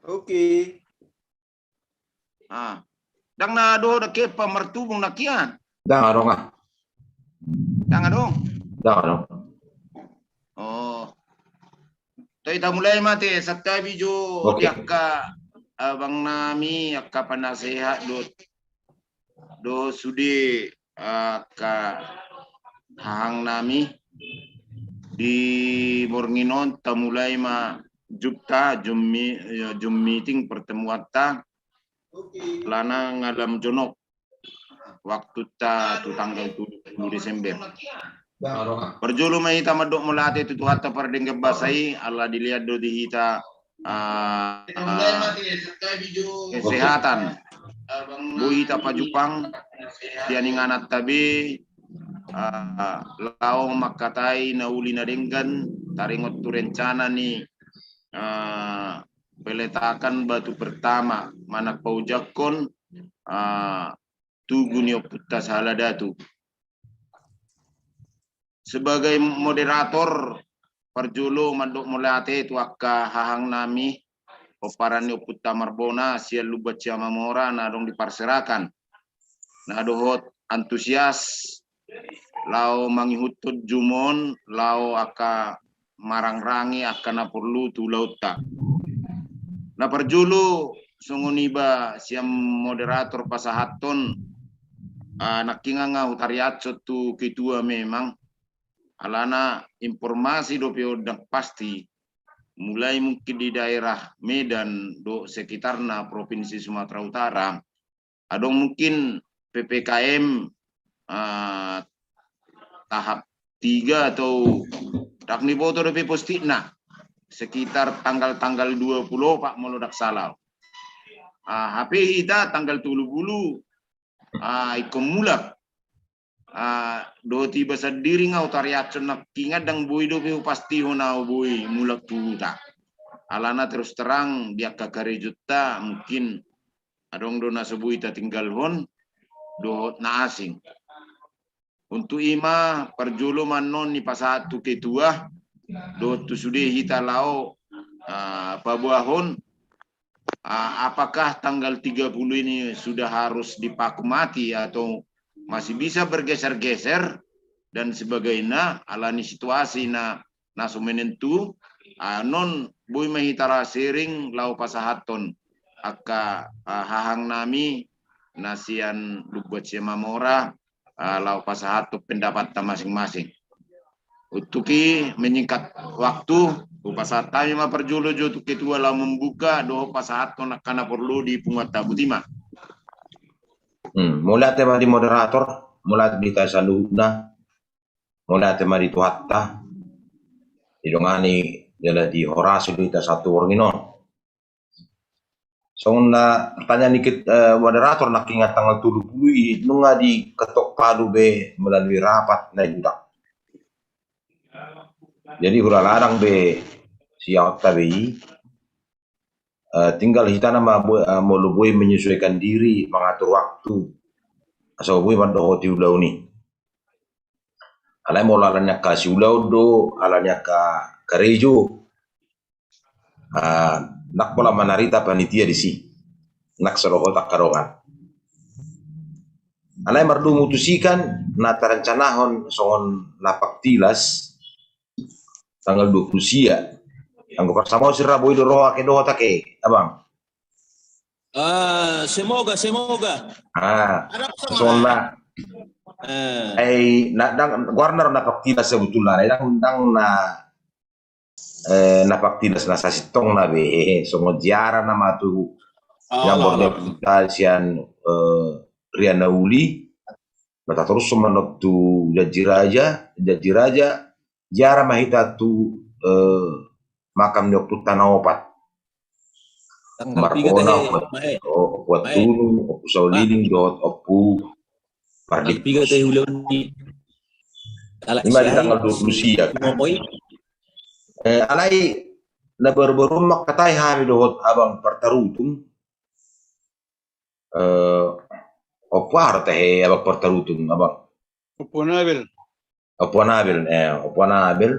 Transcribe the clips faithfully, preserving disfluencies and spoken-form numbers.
Oke. Ah. Ndang na dohot ake pamartubung na kian. Ndang adong ah. Ndang adong. Ndang adong. Oh. Taida mulai ma ate, santabi jo. Oke. Di angka abang nami, angka panasehat dohot, dohot sude angka hahang nami, di borngin on tamulai ma jumpa, Zoom mi-, ya, Zoom meeting pertemuanta, alana nga lam jonok waktunta tu tanggal tolu pulu Desember. Parjolo ma hita mandok mauliate tu Tuhanta pardenggan basa i, ala dilehon do di hita ah, ah, kesehatan. Boi hita pajumpang sian ingananta be, ah, laho mangkatai na uli na denggan, taringot tu rencana ni, ah, peletakan batu pertama manang paojakhon, ah, tugu ni ompunta Sahala Datu. Sebagai moderator, parjolo mandok mauliate tu angka hahang nami, pomparan ni ompunta Marbona sian Lumban Siamamora na adong di parserakan, na dohot antusias laho mangihuthon Zoom on, laho angka marangrangi angka na porlu tu ulaonta. Na parjolo, songon iba sian moderator pasahathon, ah, nangkiningan nga hutariashon tu ketua memang, alana informasi dope on ndang pasti, mulai mungkin di daerah Medan dohot sekitarna Provinsi Sumatera Utara, adong mungkin P P K M, ah, tahap tiga atau ndang diboto dope postikna, sekitar tanggal-tanggal dua pulu opat molo ndang sala. Ah, hape hita tanggal tolu pulu, ah, ingkon mulak. Ah, dohot iba sandiri nga hutariashon nangkiningan ndang boi dope hupastihon ahu boi mulak tu huta. Alana terus terang di angka karejonta mungkin adong do na so boi tatinggalhon dohot na asing. Untuk i ma parjolo ma annon dipasahat tu ketua dohot tu sude hita laho, ah, paboahon, ah, apakah tanggal tiga puluh ini sudah harus dipaku mati atau masih bisa bergeser-geser dan sebagainya, alani situasi na na so menentu, ah, annon boi ma hita ra sharing laho pasahathon angka, ah, hahang nami na sian Lumban Siamamora, ah, laho pasahathon pendapatta masing-masing. Untuk i menyingkat waktu, hupasahat hami ma parjolo jo tu ketua laho membuka dohot pasahathon angka na porlu di punguanta. Boti ma. Hmm, mauliate ma di moderator, mauliate di hita saluhutna. Mauliate ma di Tuhanta, didongani jala dihorasi do hita sahat tu borngin on. Songon na pertanyaan ni ket-, eh, moderator nangkiningan tanggal tolu pulu i nunga diketok palu be melalui rapat na i hudang. Jadi hurang ladang be siaonta be i. Eh, tinggal hita nama bo-, eh, molo boi menyesuaikan diri, mengatur waktu asa boi mandohoti ulaon i. Alai molo ala ni angka siulaon do, ala ni angka karejo, ah, ndang pola manarita panitia disi, ndang so dohot angka dongan. Alai mardomu tusi kan na tarencanahon songon na pangtilas tanggal dua pulu sia. Anggo parsamosi ra boi do roha ke dohot ake, abang. Ah, semoga, semoga. Ah, songon na. Eh. Ai, na, ndang, goarna ro na pangtilas sebetulna, ndang, ndang na, eh, na pangtilas na sasintongna be, songon ziarah nama tu, ah, yang lah, lah. Sian, eh, Ria na Uli, na tatorus songon tu Janji Raja, Janji Raja, ziarah ma hita tu, eh, makam ni ompunta na opat. Tanggal piga Marbona, tahe, Ompu At-, Mae? O-, Ompu Mae. Attunung, Ompu Sauliling, dohot Ompu Pardip. Tanggal piga tahe ulaon i? Alai ima di tanggal dua pulu sia. Eh, alai na baru-baru mangkatai hami dohot abang partarutung. Eh, Ompu aha tahe abang partarutung, abang? Ompu Anabel. Ompu Anabel, eh, Ompu Anabel.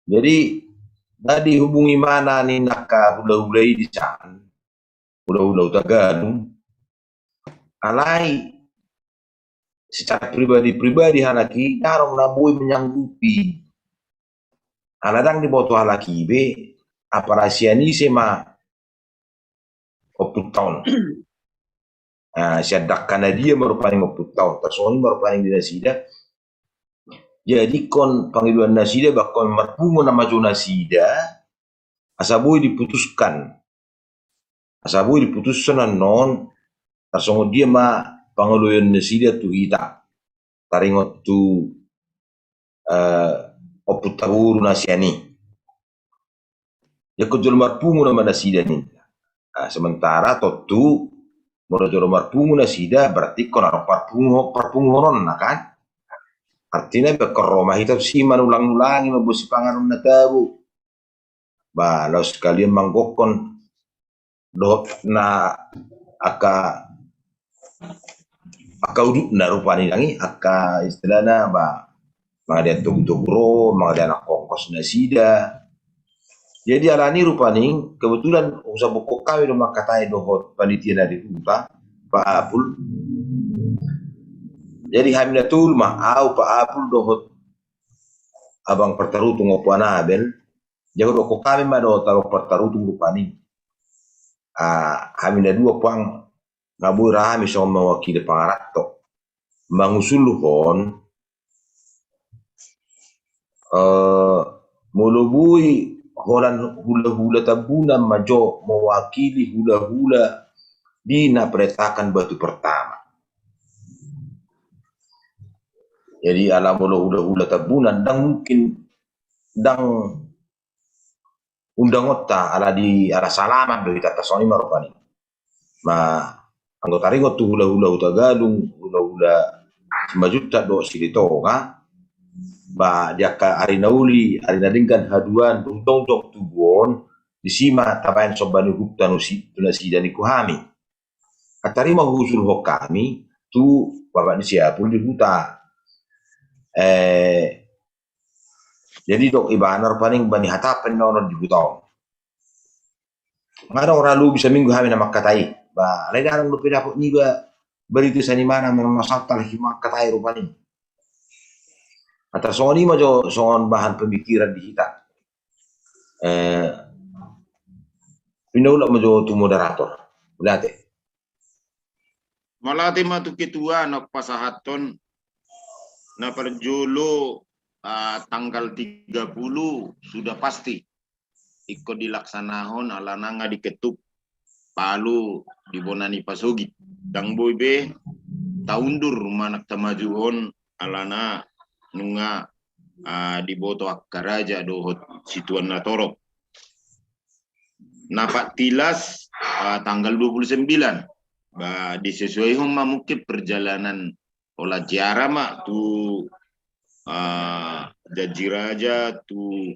Jadi, Jadi hubungi mana ni angka hula-hula i di san, hula-hula Hutagalung. Alai secara pribadi-pribadi halak i ndang adong na boi menyanggupi. Ala ndang diboto halak i be, apala sian ise ma ompung taon. Nah, sian dangka na dia ma rupani ompung taon, tarsongon i ma rupani di nasida. Jadi ingkon pangidoan nasida, ba ingkon marpungu nama jo nasida, asa boi diputuskan. Asa boi diputuskan annon, tarsongon dia ma pangoloion nasida tu hita. Taringot tu, eh, ompung taboru na sian i. Jadi ingkon jolo marpungu nama nasida ninna. Nah, sementara tontu, molo jolo marpungu nasida, berarti ingkon adong parpungu-, parpunguhononna kan? Artina be ingkon ro ma hita tusi manulang-ulangi, mamboan sipanganon na tabo. Ba, laos sekalian manggokkon dohot na angka, angka udutna rupani nang i, angka istilahna, ba, mangadean togu-togu ro, mangadean angka ongkos nasida. Jadi alani rupani, kebetulan husabungkon hami do mangkatai dohot panitia na di huta, Pak Apul. Jadi hami na tolu ma, au, Pak Apul dohot abang partarutung Ompu Anabel, jago dohot hami ma dohot abang partarutung rupani. Ah, hami na dua puang, nga boi ra hami songon mewakili pangaranto. Mangusulhon, eh, molo boi holan hula-hula Tambunan ma jo mewakili hula-hula di na peletakan batu pertama. Jadi ala molo hula-hula Tambunan, ndang mungkin, ndang undangonta ala di, ala salaman do hita tarsongon i ma rupani. Ma anggo taringot tu hula-hula Hutagalung, hula-hula Simanjuntak dohot Silitonga, ba di angka ari na uli, ari na denggan haduan, dung tong tubu on, disi ma tabaen somba ni uhumta tu nasida ningku hami. Antong i ma huusulhon hami tu bapak ni si Apul di huta. Eh, jadi didok ibana rupani, bani hata pe na onom di huta on. Nga adong ra lobi saminggu hami na mangkatai. Ba, alai ndang adong dope dapot niba barita sian ibana, memang na saut halak i mangkatai rupani. Antong songon i ma jo songon bahan pemikiran di hita. Eh, pinaulak ma jo tu moderator. Mauliate. Mauliate ma tu ketua na pasahathon. Na parjolo, ah, tanggal tiga puluh sudah pasti ingkon dilaksanahon alana nga diketup palu di bona ni pasogit. Ndang boi be taundur manang tamajuhon alana nunga, ah, diboto angka raja dohot situan na torop. Na patilas, ah, tanggal dua puluh sembilan. Ba, disesuaihon ma mungkin perjalanan olat ziarah ma tu, ah, Janji Raja, tu,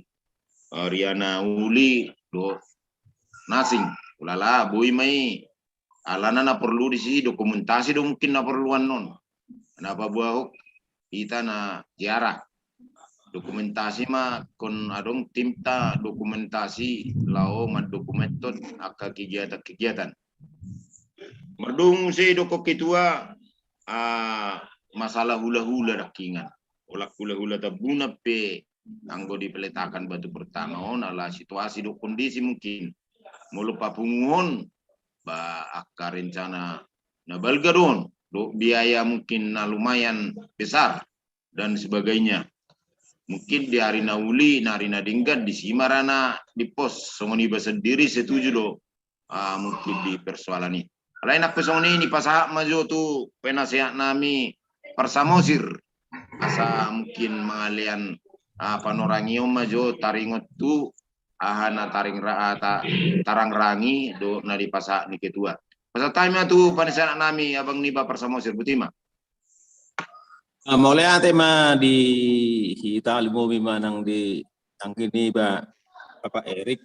ah, Riana Uli, dohot na asing. Ulala, boi ma i. Alana na porlu disi dokumentasi do mungkin na porlu annon. Na paboahon hita na ziarah. Dokumentasi ma, ingkon adong timta dokumentasi laho mandokumenthon angka kegiatan-kegiatan. Mardongan muse didok ketua, ah, masalah hula-hula dangkingan. Holan hula-hula Tambunan pe anggo di peletakan batu pertama on ala situasi dohot kondisi mungkin. Molo papunguhon, ba, angka rencana na balga do on, dohot biaya mungkin na lumayan besar dan sebagainya. Mungkin di ari na uli, na ari na denggan, disi ma ra na dipos, songon iba sendiri setuju do, ah, mungkin di persoalan i. Alai nang pe songon i, dipasahat ma jo tu penasehat nami Parsamosir. Asa mungkin mangalean, ah, panorangion ma jo taringot tu aha na taring ra-, ah, ta-, tarangrangi dohot na dipasahat ni ketua. Pasahat hami ma tu penasehat nami abang niba Parsamosir, botima. Ah, mauliate ma di hita, lumobi ma nang di anggi niba Bapak Erik.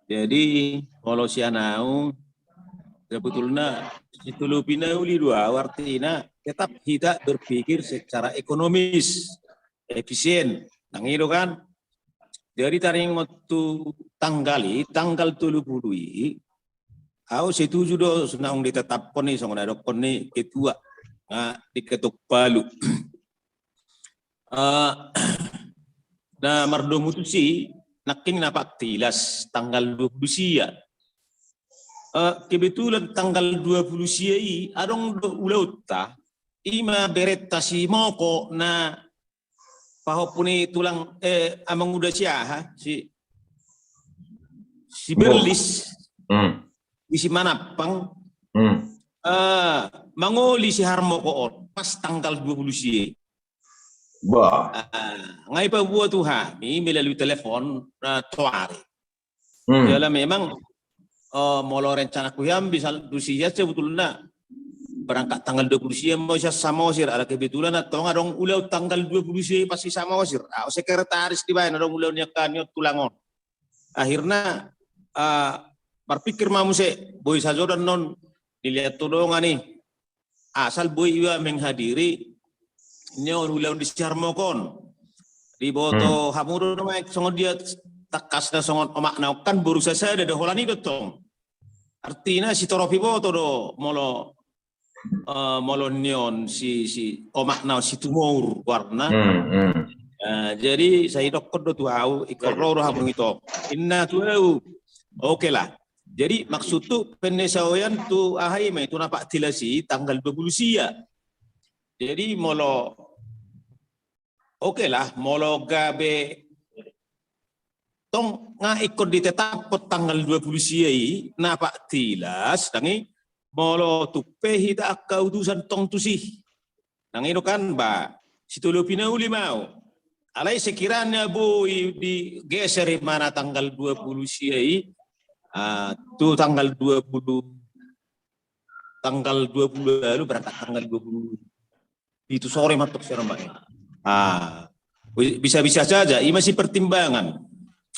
Jadi molo sian au, sebetulna situlupi na uli do au, artina tetap hita berpikir secara ekonomis, efisien. Nang i do kan? Jadi taringot tu tanggal i, tanggal tolu pulu i, au setuju do naung ditetaphon i songon na didokhon ni ketua, nga di ketok palu. Eh, na mardomu tusi nangkin na pak tilas tanggal dua pulu sia. Eh, kebetulan tanggal dua pulu sia i adong do ulaonta, ima berenta si Moko na pahompu ni tulang, eh, amanguda si aha, si, si Berlis, hmm, di si Manampang, hmm, eh, mangoli si Harmoko on pas tanggal dua pulu sia. Bah. Ah, nga dipaboa tu hami melalui telepon, eh, toari. Hmm. Jala memang, eh, molo rencanaku hian bisa tu sia sebetulna berangkat tanggal dua pulu sia mau sian Samosir, ala kebetulan antong adong ulaon tanggal dua pulu sia pas di Samosir. Au sekretaris dibaen adong ulaon ni angka ni on tulang on. Akhirna, eh, marpikir ma muse, boi sajo do annon, dilihat tu dongan i. Asal boi iba menghadiri ni on ulaon di si Harmoko on. Diboto, hmm, hamu do ma songon dia tangkasna songon omakna on kan boru sasada do holan i do tong. Artina si torop iboto do molo, eh, molo ni on si, si omakna on si Tumour goarna. Hmm, hmm. Eh, jadi sai didokhon do tu au, ingkon ro do hamu ito. Inna tu au. Oke lah. Jadi maksudhu penyesuaian tu aha i ma i tu na pak tilas i tanggal dua pulu sia. Jadi molo, oke lah, molo gabe tong nga ingkon ditetaphon tanggal dua pulu sia i na pak tilas, ndang i molo tung pe hita angka utusan tong tusi. Nang i do kan, ba, sitolopi na uli ma au. Alai sekirana boi digeser i ma na tanggal dua pulu sia i, ah, tu tanggal dua pulu, tanggal dua pulu lalu berangkat tanggal dua pulu pitu sore ma tong sian rumah. Ah, bisa-bisa saja, ima si pertimbangan.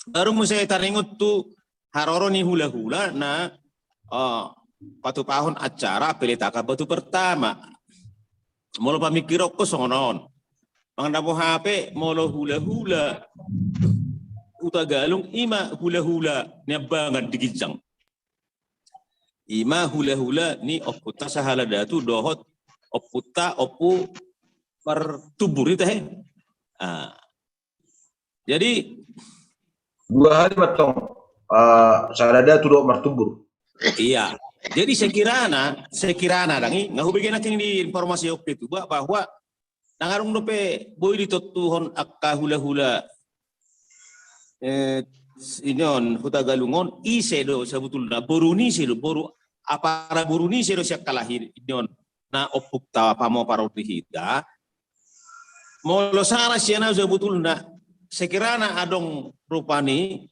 Baru muse taringot tu haroro ni hula-hula na, eh, patupahon acara peletakan batu pertama. Molo pamikkironku songon on. Manang na boha pe molo hula-hula Hutagalung ima hula-hula Niambangan di ginjang. Ima hula-hula ni ompunta sahala datu dohot ompunta Ompu Martubur i tahe. Ah. Jadi dua hali ma tong, eh, sahala datu dohot Martubur. Iya. Jadi sekirana, sekirana ndang i, nga hubege nangkin di informasi oke tu, bah-, bahwa ndang adong dope boi ditontuhon angka hula-hula, eh, ini on, Hutagalung on, ise do sebetulna, boru ni ise do, boru, apala boru ni ise do sian halahi ini on, na ompunta pamopar on di hita. Molo sala sian au sebetulna, sekirana adong rupani,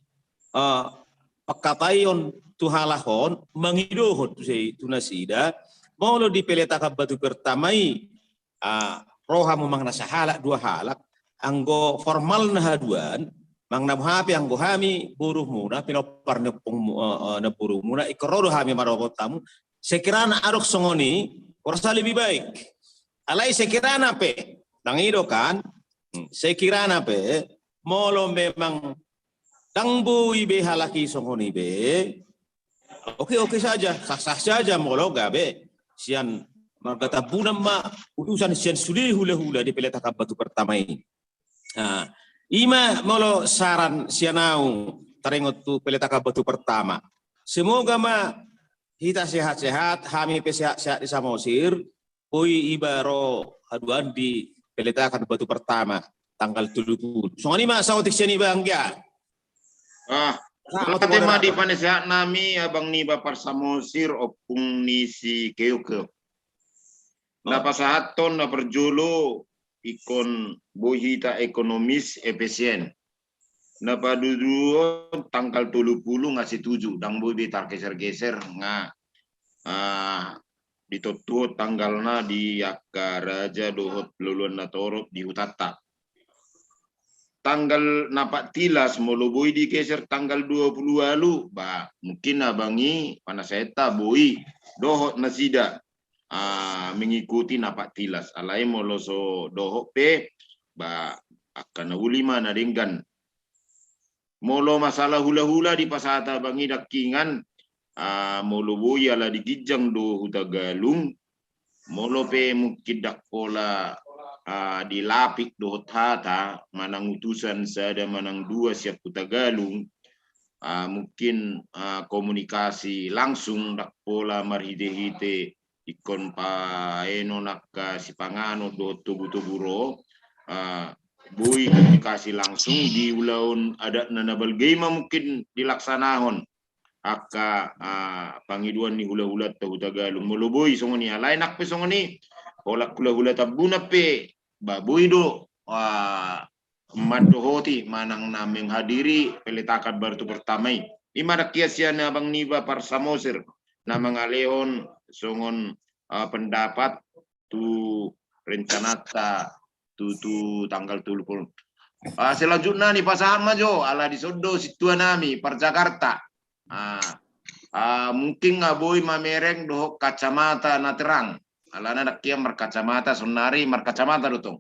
eh, pangkataion tu halak on, mangidohon tu se-, tu nasida, molo di peletakan batu pertama i, ah, ro hamu manang na sahalak dua halak, anggo formal na haduan, manang na boha pe anggo hami borumuna, pinompar ni ompungmu, eh, eh, na borumuna, ingkon ro do hami mandokhon hamu, sekirana adong songon i, kurasa lebih baik. Alai sekirana pe, ndang i do kan, hmm, sekirana pe, molo memang ndang boi be halak i songon i be, oke, oke saja, sah-sah saja molo gabe sian marga Tambunan ma utusan sian sude hula-hula di peletakan batu pertama i. Nah, ima molo saran sian au taringot tu peletakan batu pertama. Semoga ma hita sehat-sehat, hami pe sehat-sehat di Samosir, boi iba ro haduan di peletakan batu pertama tanggal tolu pulu. Songon i ma saotik sian iba anggia. Ah, mauliate ma di panesehat nami abang niba parsamosir ompung ni si Keok. Na pasahathon na parjolo ingkon boi hita ekonomis efisien. Na paduahon tanggal tolu pulu nga setuju, ndang boi be targeser-geser nga, ah, ditontuhon tanggalna di angka raja dohot loloan na torop di hutanta. Tanggal na patillas molo boi digeser tanggal dua pulu ualu, bah, mungkin abang i panasahetta boi dohot nasida, ah, mengikuti na patillas. Alai molo so dohot pe, bah, angka na uli ma na denggan. Molo masalah hula-hula dipasahat abang i dangkingan, ah, molo boi ala di ginjang do Hutagalung, molo pe mungkin ndang pola, ah, dilapik dohot hata manang utusan sada manang dua sian Hutagalung, ah, mungkin, ah, komunikasi langsung ndang pola marhite-hite ingkon paenon angka sipanganon dohot togu-togu ro, ah, boi komunikasi langsung di ulaon adatna na balga i ma mungkin dilaksanahon angka, ah, pangidoan ni hula-hulanta Hutagalung. Molo boi songon i, alai nang pe songon i, holan hula-hula Tambunan pe, ba boi do, ah, mandohoti manang na menghadiri peletakan batu pertama i. I ma dangkian sian abang niba Parsamosir na mangalehon songon, ah, pendapat tu rencanata tu, tu tanggal tolu pulu. Ah, selanjutna nipasahat ma jo, ala dison do sintua nami par Jakarta. Ah, ah, mungkin nga boi mamereng dohot kacamata na terang. Alana dangkian markacamata, sonari markacamata do tong.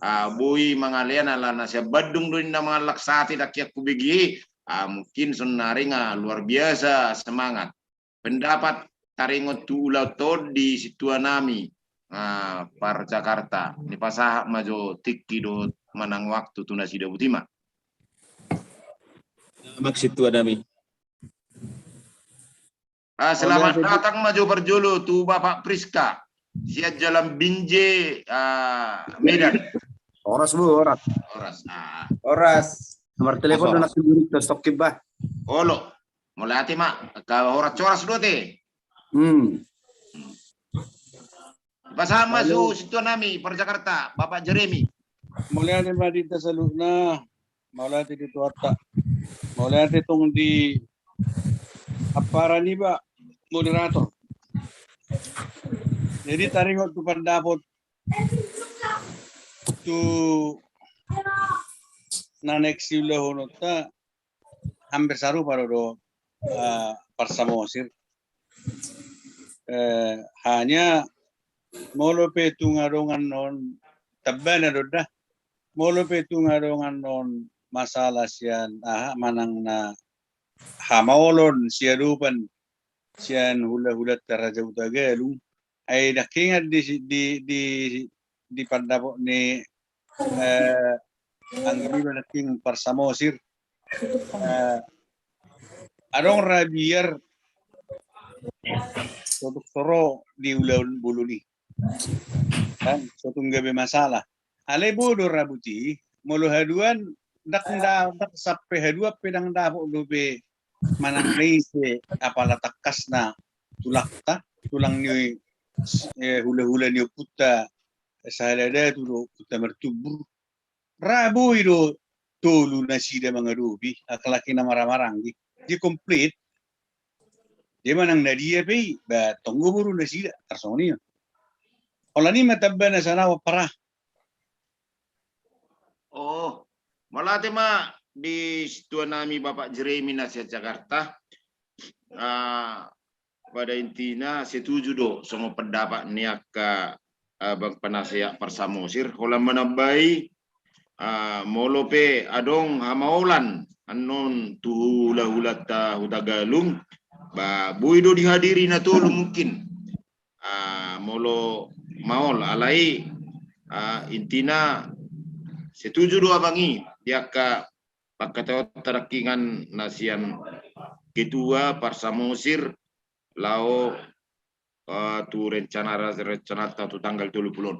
Ah, boi mangalean alana sian Bandung do ninna mangallang sate dangkian hubege i. Ah, mungkin sonari nga luar biasa semangat. Pendapat taringot tu ulaon on di sintua nami, ah, par Jakarta. Nipasahat ma jo tingki dohot manang waktu tu nasida, boti ma. Selamat sintua nami. Ah, selamat datang ma jo parjolo tu Bapak Priska. Sian Jalan Binjai, ah, Medan. Horas, Bu, horas. Horas. Ah. Horas. Nomor telepon do na sendiri, tos tokki, bah. Olo. Mauliate ma, horas-horas do ate. Hmm. Pasahat ma jo sintua nami par Jakarta, Bapak Jeremy. Mauliate ma di hita saluhutna, mauliate di Tuhanta. Mauliate tong di ampara niba moderator. Jadi taringot tu pandapot tu na naeng siulahononta, hampir sarupa do, do, eh, Parsamosir. Eh, hanya molo pe tung adong annon, tambana do da. Molo pe tung adong annon masalah sian aha manang na hamaolon siadopan sian hula-hulanta Raja Hutagalung. Ai dangkian di, di, di, di pandapot ni, eh, anggi niba dangkian Parsamosir. Eh, adong ra biar so tung so ro di ulaon bolon i. Kan so tung gabe masalah. Alai boi do ra boti, molo haduan ndang da, ndang sampe haduan pe ndang dapot dope manang na ise apala tangkasna tulangta, tulang ni, eh, hula-hula ni ompunta Sahala Datu dohot ompunta Martumbur. Ra boi do tolu nasida mangadopi, apalagi na marhahamaranggi. Jadi komplit. Jadi manang na dia pe i, ba tonggo boru nasida, tarsongon i. Holan i ma tambana sian au, ampara. Oh, mauliate ma di sintua nami Bapak Jeremy na sian Jakarta. Ah, pada intina setuju do songon pendapat ni angka, ah, abang penasehat Parsamosir, holan manambai, ah, molo pe adong hamaolan annon tu hula-hulanta Hutagalung, ba boi do dihadiri na tolu mungkin. Ah, molo maol, alai, ah, intina setuju do abang i di angka pangkataion dangkian na sian ketua Parsamosir laho, eh, tu rencana, rencananta tu tanggal tolu pulu on.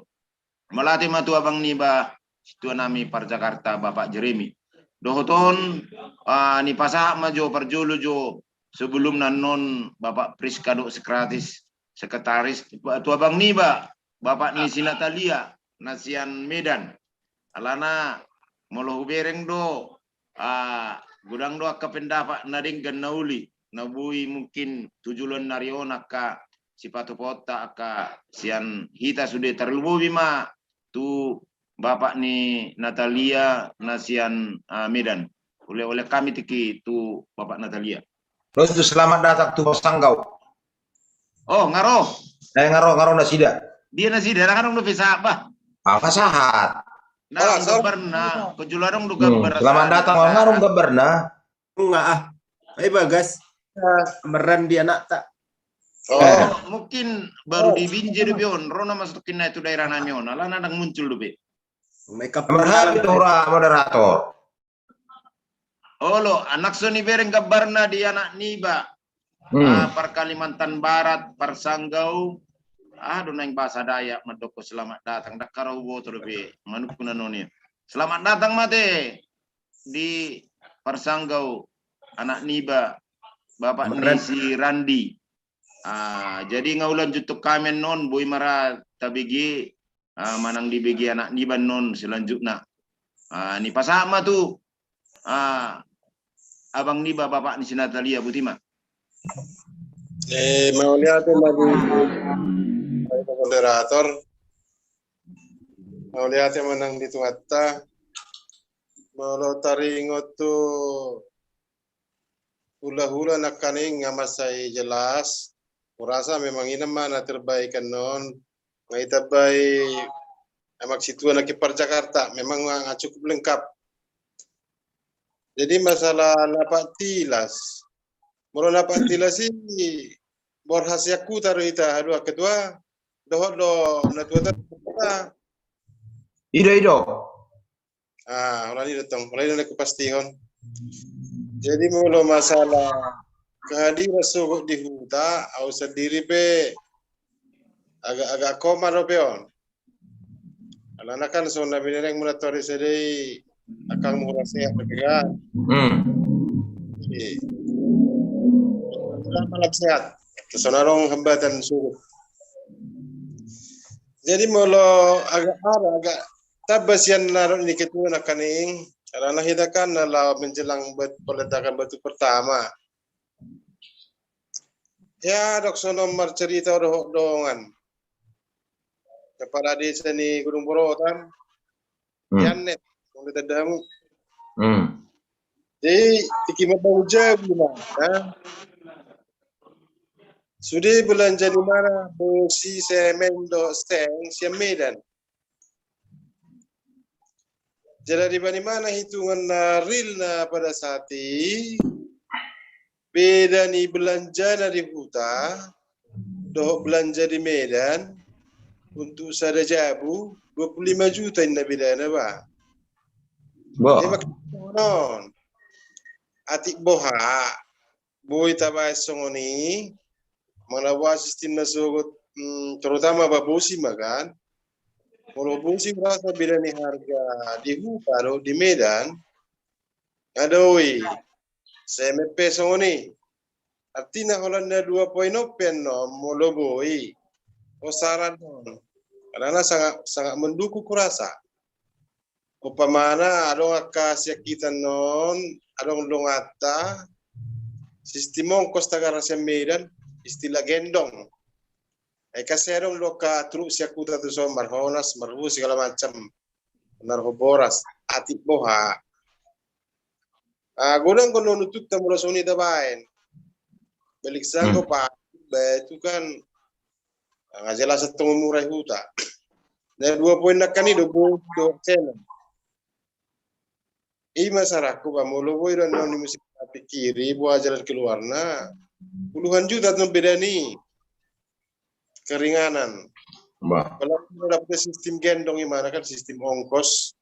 Mauliate ma tu abang niba sintua nami par Jakarta, Bapak Jeremy. Dohot on, eh, nipasahat ma jo parjolo jo sebelum na annon Bapak Priska dohot sekretaris, sekretaris, tu abang niba, bapak ni si Natalia na sian Medan. Alana molo hubereng do, ah, godang do angka pendapat na denggan na uli, na boi mungkin tu joloan ni ari on angka sipatupaonta angka sian hita sude, tarlumobi ma tu bapak ni Natalia na sian, ah, Medan. Oleh, oleh hami tingki tu Bapak Natalia. Terus tu selamat datang tu Sanggau. Oh, nga ro. Eh, nga ro, nga ro nasida. Dia nasida, nga ro, na pasahat, bah. Ah, pasahat. Nah, gambarna, kujula dong do gambar. Selamat datang, nunga adong gambarna? Nunga ah. Ai bagas. Gambaran di anakta. Mungkin baru di Binjai dope on, ro nama satokinna tu daerah nami on, alana ndang muncul dope. Marhaha tu hita moderator. Olo, anak so nibereng gambarna di anak niba. Par Kalimantan Barat, Parsanggau. Aha do naeng bahasa Dayak mandok selamat datang, ndang hurang huboto dope manungkun annon i. Selamat datang ma ate di Parsanggau, anak niba, bapak ni si Randi. Jadi nga ulaon jutuk hami annon, boi ma ra tabege manang dibege anak niba annon selanjutna. Nipasahat ma tu abang niba, bapak ni si Natalia, boti ma. Mauliate ma di moderator. Mauliate ma nang di Tuhanta. Molo taringot tu hulahula nangkaning nga mansai jelas. Hurasa memang i nama na terbaik annon. Nga ditambai amak situa nangkin par Jakarta, memang nga cukup lengkap. Jadi masalah lapak tilas. Molo lapak tilas i borhat sian huta do hita, haduan ketua, dohot do na tua ta. Ido, ido. Ah, holan i do tong, holan i do na hupastihon. Jadi molo masalah kehadiran sogot di huta, au sandiri pe agak-agak koma dope on. Alana kan songon na binereng muna tori sadei, angkang mura sehat dope kan. Malam sehat. Songon adong hambatan sogot. Jadi molo agak, agak tamba sian na dok ni ketua nangkaning, alana hita kan na laho menjelang buat peletakan batu pertama. Ya, dok songon marcerita dohot dongan. Kepala desa ni Gunung Borotan. Janet, songon na tanda hamu. Jadi tingki mambangun jabu ma. Sude belanja ni mana bosi, semen dohot seng sian Medan. Jala dibani mana hitungan na real na pada saat i, beda ni belanjana di huta dohot belanja di Medan untuk sada jabu dua puluh lima juta inna bedana ba. Bah. Jadi maksudna songon on, atik boha boi tabaen songon i, manang boha sistemna sogot, terutama ba bosi ma kan. Molo bosi hurasa beda ni harga di huta dohot di Medan, nga dao i. Semen pe songon i. Artina holan na dua poin opat pe annon molo boi. O saran on. Karena sangat, sangat mendukung hurasa. Umpamana adong angka sian hita annon, adong donganta, sistem ongkos tagar sian Medan, istilah gendong. Ai kan sai adong do angka truk sian huta tu son, marhonas, marhobor, segala macam. Marhoboras, atik boha. Ah, godang do annon untungta molo songon i tabaen. Balik sanggo pa, ba itu kan nga jelas antong mura i huta. Na dua poin nangkin i do, boi do semen. I ma saranku ba molo boi do annon i muse tapikiri boha jalan keluarna. Puluhan juta antong beda ni keringanan. Bah. Apalagi molo dapot sistem gendong i mana kan, sistem ongkos.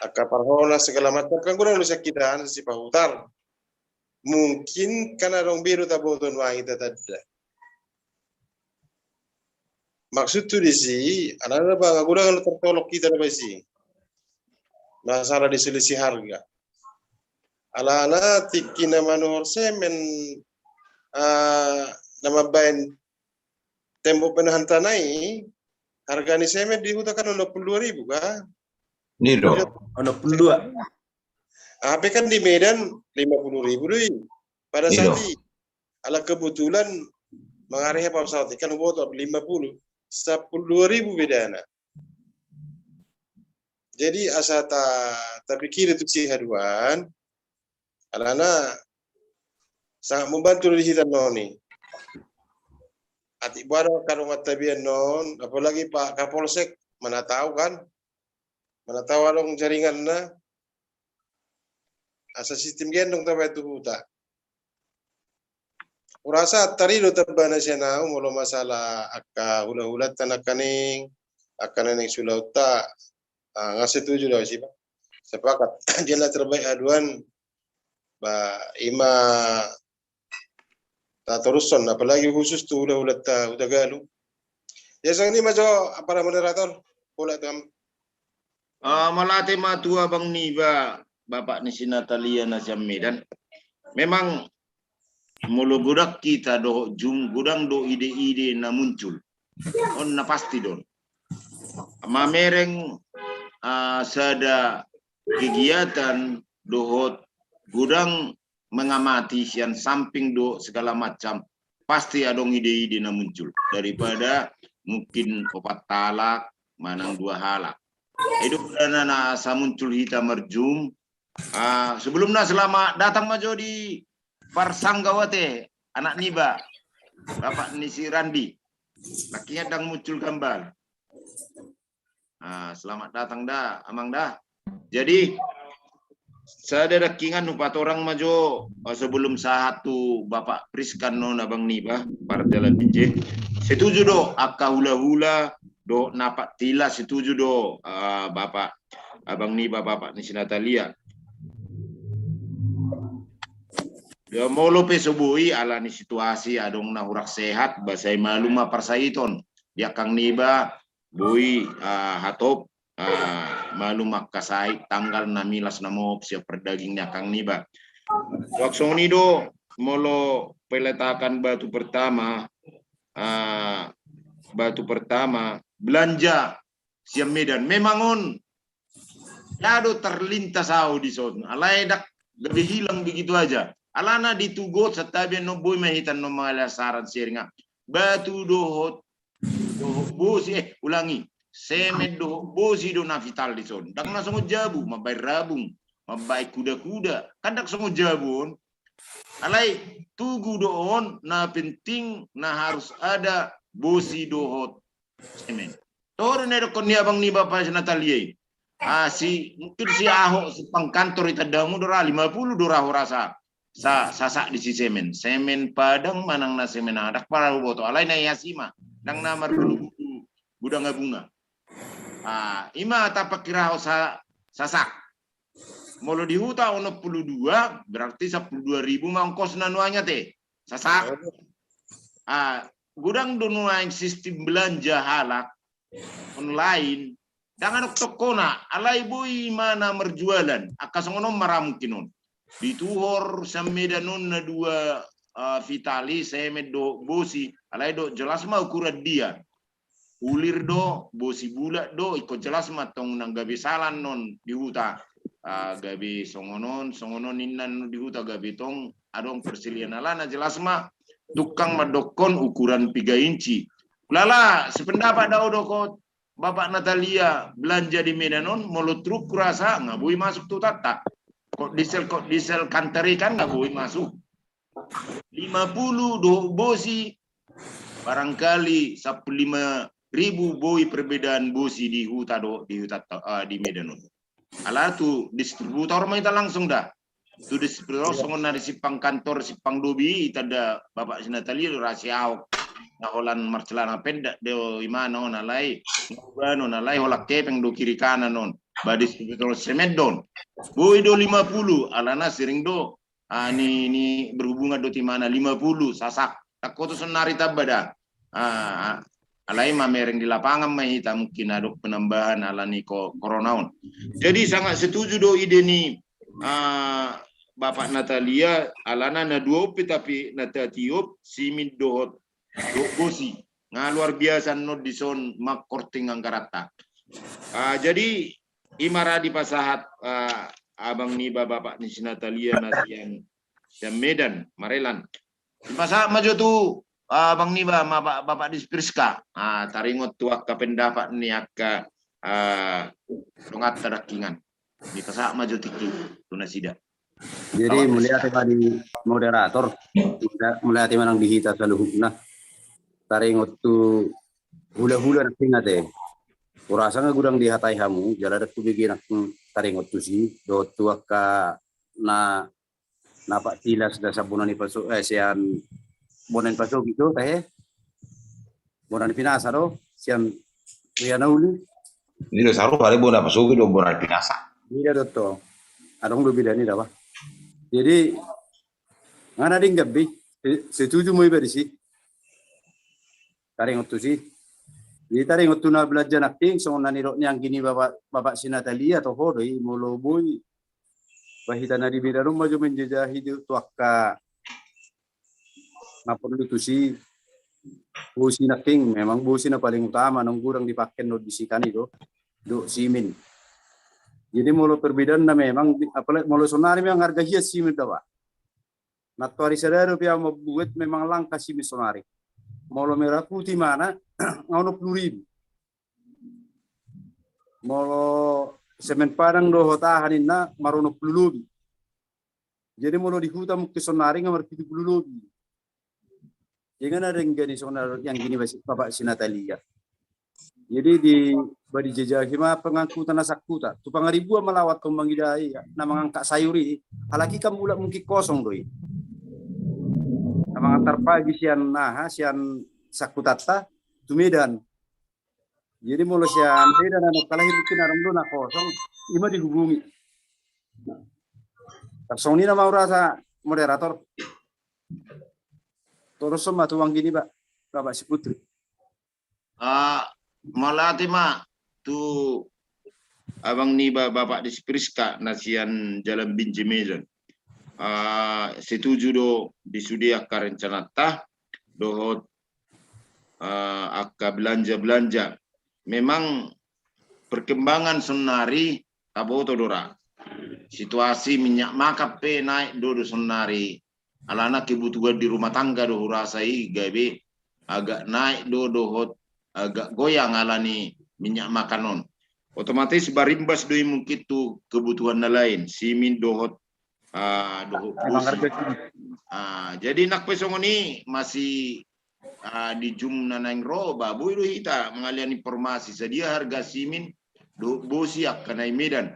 Angka parhonas segala macam kan godang do sian hita, sipahutar. Mungkin kan adong be do taboto nuaeng hita tanda. Maksudhu disi, alana ba nga godang do tartolong hita do ba disi. Masalah di selisih harga. Alana tingki na manuhor semen, ah, na mambaen tembok penahan tanah i, harga ni semen di huta kan onom pulu dua ribu kan? Ido. Onom pulu dua. Hape kan di Medan lima pulu ribu do i. Pada saat i, ala kebetulan mangarehon pesawat i kan huboto lima pulu, sampulu dua ribu bedana. Jadi asa ta, tapikiri tu si haduan, alana sangat membantu di hita annon i. Atik boha do angka dongan tabi annon, apalagi Pak Kapolsek, mana tahu kan? Mana tahu adong jaringanna, asa sistem gendong tabaen tu huta. Hurasa tari do tambana sian au molo masalah angka hulahulanta nangkaning, angka na naeng sulaonta, ah, nga setuju do au siba. Sepakat. Dia na terbaik haduan, ba, ima tatorushon, apalagi khusus tu hulahulanta Hutagaluh. Ya, songon i ma jo, para moderator, pola tu am. Ah, mauliate ma tu abang niba, bapak ni si Natalia na sian Medan. Memang molo godang hita dohot jum, godang do ide-ide na muncul. On na pasti do on. Mamereng, ah, sada kegiatan dohot godang mengamati sian samping do segala macam, pasti adong ide-ide na muncul daripada mungkin opat halak manang dua halak. Itu perdana na asa muncul hita marjum. Ah, sebelumna selamat datang ma jo di parsanggau ate, anak niba, bapak ni si Randi. Nangkin ndang muncul gambar. Ah, selamat datang da, amang da. Jadi, sada nangkiningan hupatorang ma jo, eh, sebelum sahat tu bapak Prisca on, abang niba, pardalan B J. Setuju do angka hulahula do na patila, setuju do, eh, bapak, abang niba, bapak ni si Natalia. Ya, molo pe so boi ala ni situasi adong na hurang sehat, ba sai malum ma parsaiton di angkang niba, boi, ah, hatop, ah, malum angka sahit tanggal na milas na mohop sian pardaging ni angkang niba. Suang songon i do molo peletakan batu pertama, ah, batu pertama belanja sian Medan. Memang on ndada terlintas au dison. Alai ndang gabe hilang begitu aja. Alana di Tugot santabi annon boi ma hita annon mangalean saran sharing. Batu dohot, dohot bosi, eh, ulangi. Semen dohot bosi do na vital dison. Ndang na songon jabu, mambaen rabung, mambaen kuda-kuda. Kan ndang songon jabu on. Alai tugu do on, na penting na harus ada bosi dohot semen. Toho do na didokkon ni abang ni bapak si Natalia i. Ah, si, mungkin si Ahok, si pangkantor i tandamu do ra, lima puluh do ra hurasa. Sa, sasak di si semen. Semen Padang manang na semen aha, ndang pala huboto. Alai na iasi ma. Ndang na margulu-gulu gudang abunga. Ah, ima tapakkira ho sa, sasak. Molo di huta onom puluh dua, berarti sampulu dua ribu ma ongkosna nuaeng ate. Sasak. Ah, godang do nuaeng sistem belanja halak online. Ndang adong tokona, alai boi ma na marjualan. Angka songon on ma ra mungkin on. Di Tuhor sian Medan on na dua, eh, vital i, semen dohot bosi. Alai do jelas ma ukuran dia. Ulir do, bosi bulat do, ingkon jelas ma tong nang gabe sala annon di huta. Ah, gabe songon on, songon on ninna annon di huta gabe tong adong perselian, alana jelas ma tungkang mandokkon ukuran piga inci. Ulala, sependapat do au dohot bapak Natalia, belanja di Medan on, molo truk hurasa, nga boi masuk tu hutanta. Kot diesel, kot diesel kantor i kan nga boi masuk. Lima puluh dohot bosi, barangkali sampulu lima ribu boi perbedaan bosi di huta do, di huta, eh, di Medan on. Ala tu distributor ma hita langsung da. Tu distributor songon na di simpang kantor, simpang Dobi, i tanda bapak si Natalia do ra si Ahok. Na holan marcelana pendek do imana on alai. Ngauban on alai holan kepeng do kiri kanan on. Ba distributor semen do on. Boi do lima puluh, alana sering do ah, ni, ni berhubungan dohot imana lima puluh, sasak. Tangkoto sonari tamba da. Ah, alai mamereng di lapangan ma hita mungkin adong penambahan ala ni ko, corona on. Jadi sangat setuju do ide ni, ah, bapak Natalia, alana na dua on pe tapi na tatiop, semen dohot dohot bosi. Nga luar biasa annon dison mangkorting anggaranta. Ah, jadi ima ra dipasahat, ah, abang niba bapak ni si Natalia na sian, sian Medan, Marelan. Dipasahat ma jo tu, ah, abang niba ma ba-, bapak di Prisca. Ah, taringot tu angka pendapat ni angka, ah, donganta nangkiningan. Dipasahat ma jo tingki tu nasida. Jadi mauliate ma di moderator, mauliate ma nang di hita saluhutna. Taringot tu hulahula nangkin ate. Hurasa nga godang dihatai hamu, jala ndang hubege nangkin taringot tusi, dohot tu angka na, na Pak Tilas da sian bona ni paso, eh, sian bona ni pasogit do, tahe? Bona ni pinasa do, sian Ria Nauli. Nida saru pare bona pasogit do bona ni pinasa. Nida do to. Adong do beda nida, bah. Jadi, nga na denggan be, se-, setuju ma iba disi. Taringot tusi. Jadi taringot tu na belanja nangkin, songon na nidok ni anggi ni bapak, bapak si Natalia, toho do i, molo boi. Bah hita na di Medan on ma jo menjajahi tu angka na porlu tusi. Bosi nangkin, memang bosi na paling utama, naung godang dipake on disi kan i do. Dohot simin. Jadi molo perbedaanna memang, apalagi molo sonari memang harga hian simin da, bah. Nantoari sada dope au mambuat memang langka simin sonari. Molo merah putih ma na, nga onom pulu ribu. Molo semen Padang dohot aha ninna, maronom pulu lobi. Jadi molo di huta mungkin sonari nga marpitu pulu lobi. Jadi nga na denggan i songon na anggi ni bapak si Natalia. Jadi di, bah, dijajahi ma pengangkutan na sangkutan. Tu Pangaribuan ma laho antong mangida i, na mangangkat sayur i, halaki kan mulak mungkin kosong do i. Na mangantar pagi sian aha, sian sangkutanta tu Medan. Jadi molo sian Medan na kalahir mungkin adong do na kosong, i ma dihubungi. Tarsongon i nama hurasa moderator. Torus ma tu anggi ni ba-, bapak si Putri. Ah, mauliate ma tu abang niba Bapak Desi Priska na sian Jalan Binjai Medan. Ah, setuju do di sude angka rencananta dohot, ah, angka belanja-belanja. Memang perkembangan sonnari taboto do ra. Situasi minyak makan pe naik do do sonnari. Alana kebutuhan di rumah tangga do hurasa i gabe agak naik do dohot agak goyang alani minyak makan on. Otomatis barimbas do i mungkin tu kebutuhan na lain, simin dohot, ah, dohot bosi. Ah, jadi nang pe songon i masih, ah, di jum na naeng ro, ba boi do hita mangalian informasi sadia harga simin dohot bosi angka na i Medan.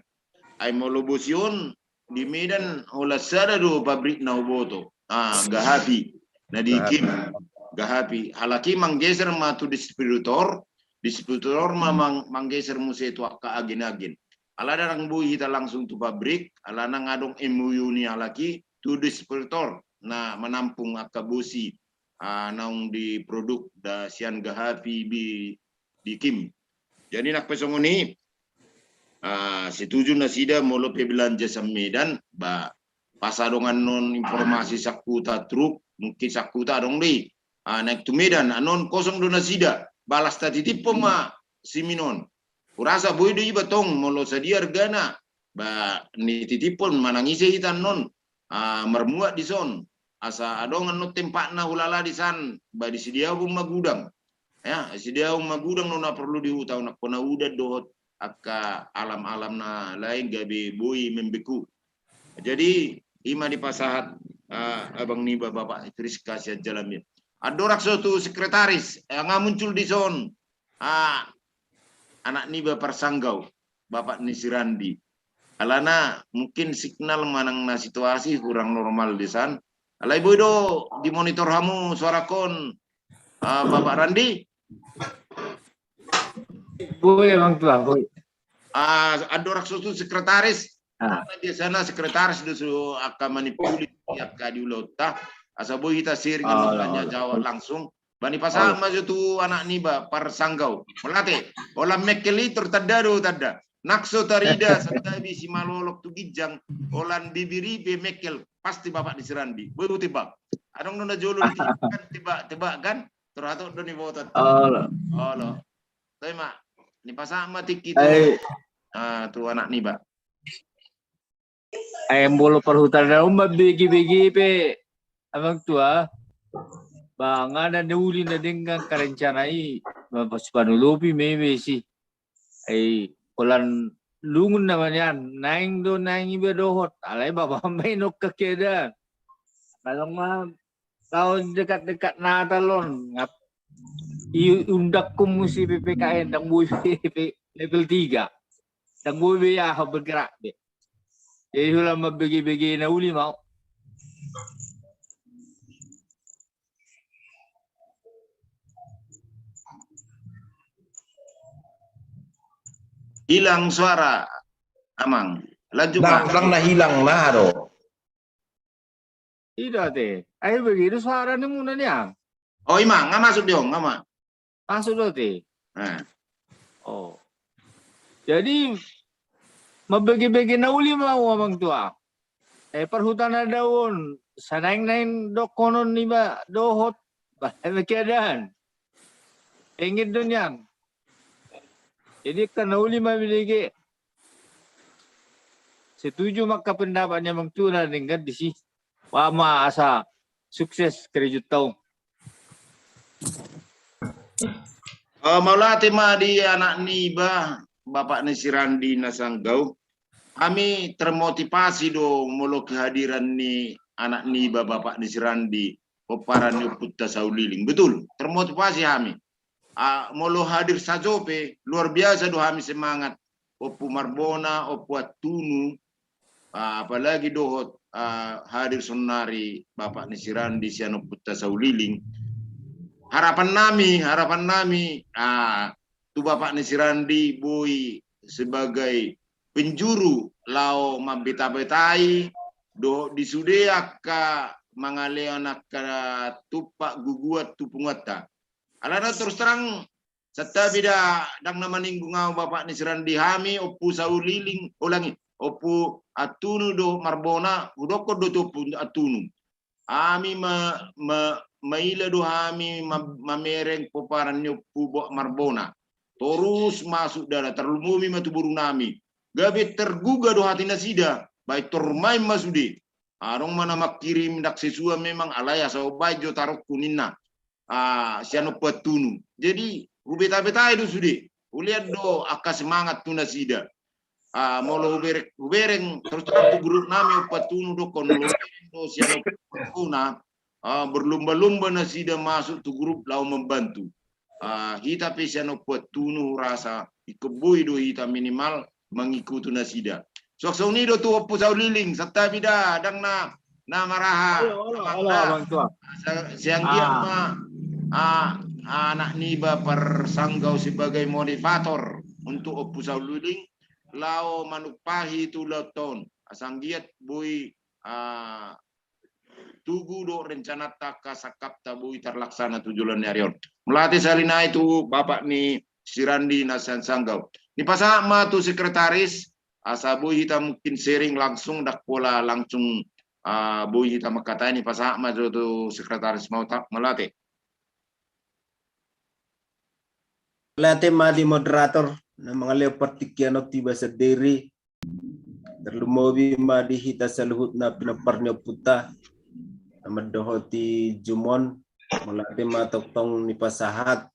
Ai molo bosi on di Medan holan sada do pabrik na huboto. Ah, Gahapi. Na di Kim. Gahapi. Halaki manggeser ma tu distributor, distributor ma mang-, manggeser muse tu angka agen-agen. Alana ndang boi hita langsung tu pabrik, alana nga adong M O U ni halaki tu distributor na manampung angka bosi, ah, naung diproduk da sian Gahapi di, di Kim. Jadi nang pe songon i, ah, setuju nasida molo pe belanja sian Medan, ba pas adong annon informasi sangkuta truk, mungkin sangkuta adong do i, ah, naeng tu Medan, annon kosong do nasida, ba las tatitiphon ma simin on. Hurasa boi do iba tong molo sadia argana, ba nititiphon manang ise hita annon, ah, marmuat dison. Asa adong annon tempatna hulala disan, ba disediahon ma gudang. Ya, disediahon ma gudang do na porlu di huta on, angka na udan dohot angka alam-alam na lain gabe boi membeku. Jadi i ma dipasahat, ah, abang niba Bapak Priska sian Jalan Binjai. Andorang so tu sekretaris, eh, nga muncul dison, ah, anak niba parsanggau, bapak ni si Randi. Alana mungkin signal manang na situasi kurang normal disan. Alai boi do dimonitor hamu suarakon, ah, Bapak Randi? Boi, Amang Tua, boi. Ah, andorang so tu sekretaris. Ah. Karena biasana sekretaris do so angka manipuli angka di ulaonta. Asa boi hita sharing, oh, tanya jawab langsung. Ba nipasahat ma jo tu anak niba parsanggau. Mauliate, holan mekkel i tor tanda do tanda. Nang so tarida santabi simalolong tu ginjang, holan bibir i pe mekkel, pasti bapak ni si Randi. Boi hutebak. Adong do na jolo di tebak, tebak kan? Tor hatop do niboto. Olo. Olo. Toe ma, nipasahat ma tingki tu, ah, tu anak niba. Ai molo parhutana on mambege-bege pe, Amang Tua, ba nga na uli na denggan angka rencana i, ba pas panolopi ma iba disi. Ai holan lungun nama nian, naeng do naeng iba dohot, alai ba bahen ma i nongka keadaan. Kadang ma taon dekat-dekat Natal on, nga Iundangkon muse P P K N, ndang boi be level tiga. Ndang boi be aha bergerak be. Jadi holan mambege-bege na uli ma au. Hilang suara, Amang. Lanjut, Bang. Ndang na hilang na do. Ida te. Ai begitu suara ni muna ni ang. Oh, ima, nga masuk dia, nga ma. Masuk do te. Eh. Oh. Jadi mambege-bege na uli ma au, Amang Tua. Eh, parhuta na dao on, sanaeng-naeng dohonon niba dohot, bah, keadaan. Pengen do nian. Jadi angka na uli ma bege. Setuju ma angka pendapat ni Amang Tua na denggan disi. Ba ma asa sukses kerejunta on. Mauliate ma di anak niba, bapak ni si Randi na sanggau. Hami termotivasi do molo kehadiran ni anak niba, bapak ni si Randi, pomparan ni ompunta Sauliling. Betul, termotivasi hami. Molo hadir sajo pe, luar biasa do hami semangat. Ompu Marbona, Ompu Attunu, apalagi dohot hadir saonari bapak ni si Randi sian ompunta Sauliling. Harapan nami, harapan nami, tu bapak ni si Randi boi sebagai penjuru laho mambeta-betai dohot di sude angka mangalehon angka tumpak guguan tu punguanta. Alana terus terang, santabi da, ndang na maninggung au bapak ni si Randi, hami Ompu Sauliling, ulangi, Ompu Attunu dohot Marbona, hudokkon do tu Ompu Attunu. Hami ma, ma, maila do hami ma, mamereng pomparan ni Ompu Marbona. Torus masuk dada, tarlumobi ma tu boru nami. Gabe tergugah do hati nasida, baen torus main ma sude. Adong ma na mangkirim, ndang sesuai memang, alai asa baen jo tarongku ninna. Sian Ompu Attunu. Jadi hubeta-betai do sude. Hulean do angka semangat tu nasida. Molo hubereng, hubereng terus terang tu grup nami Ompu Attunu dohonon, molo hubereng do sian Ompu Attunu, berlomba-lomba nasida masuk tu grup laho mambantu. Hita pe sian Ompu Attunu hurasa ingkon boi do hita minimal mangikuti nasida. Suang songon i do tu Ompu Sauliling, santabi da, ndang na, na maraha. Olo, olo, Amang Tua. Sai anggiat ma anak niba parsanggau sebagai motivator untuk Ompu Sauliling laho manumpahi tu ulaonta on. Sai anggiat boi tugu do rencananta, angka sangkapta boi tarlaksana tu joloan ni ari on. Mauliate sahali nai tu bapak ni si Randi na sian sanggau. Nipasahat ma tu sekretaris, asa boi hita mungkin sharing langsung, ndang pola langsung boi hita mangkatai, nipasahat ma jo tu sekretaris, mauliate. Mauliate ma di moderator na mangalehon partingkian on tu iba sandiri. Tarlumobi ma di hita saluhutna pinompar ni ompunta na mandohoti jumon. Mauliate ma tongtong nipasahat.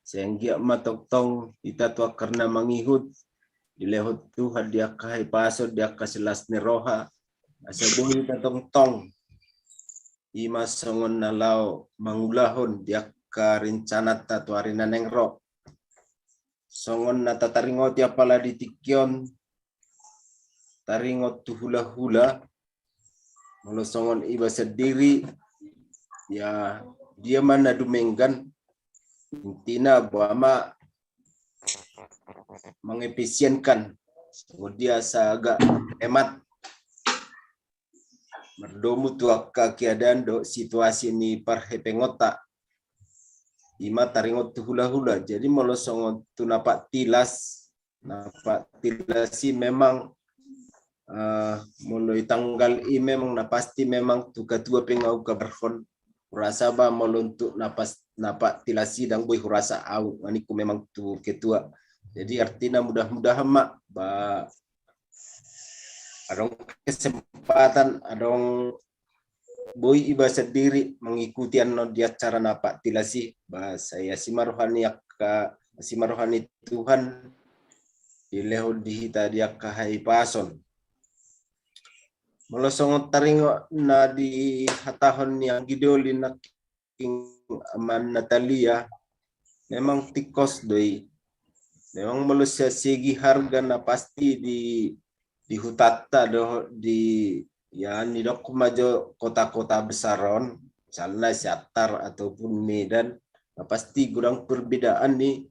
Sai anggiat ma tongtong hita tu angka na mangihut, dilehon Tuhan di angka hahipason, di angka silas ni roha, asa boi hita tongtong i ma songon na laho mangulahon di angka rencananta tu ari na naeng ro. Songon na tataringoti apala di tingki on, taringot tu hula-hula, molo songon iba sandiri, ya, dia ma na dumenggan, intina boha ma mengefisienkan, songon dia asa agak hemat. Mardomu tu angka keadaan dohot situasi ni parhepengonta. I ma taringot tu hula-hula. Jadi molo songon tu na pat tilas, na pat tilas i memang, molo i tanggal i memang na pasti memang tu ketua pe nga hukabarhon. Hurasa ba molo untuk na pas, na pat tilas i ndang boi hurasa au, nga ningku memang tu ketua. Jadi artina mudah-mudahan ma ba adong kesempatan, adong boi iba sandiri mengikuti annon di acara na pat tilas i, ba sai asi ma roha ni angka, asi ma roha ni Tuhan, dilehon di hita di angka hahipason. Molo songon taringot na dihatahon ni anggi doli nangkin Aman Natalia, memang tingkos do i. Memang molo sian segi harga na pasti di di hutanta dohot di, ya, nidok ma jo kota-kota besar on, misalna Siantar ataupun Medan, na pasti godang perbedaan ni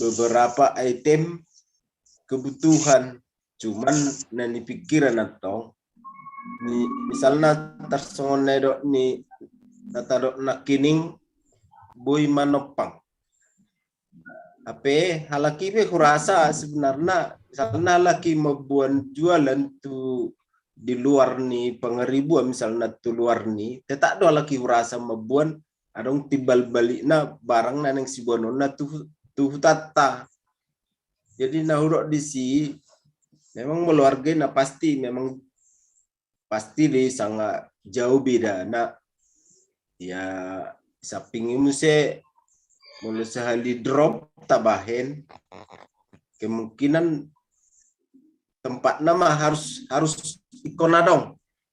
beberapa item kebutuhan. Cuman na nipikkiran antong, ni, misalna tarsongon na didok ni, na tadok nangkining boi manompang. Hape halak i pe hurasa sebenarna, misalna halak i mamboan jualan tu di luar ni Pangaribuan, misalna tu luar ni, tetap do halak i hurasa mamboan, adong timbal balikna barang na naeng siboanonna tu, tu hutanta. Jadi na hudok disi, memang molo harga i na pasti, memang pasti do i sanga jauh bedana. Ya, samping i muse molo sahali drop tabahen, kemungkinan tempatna ma harus, harus ingkon adong.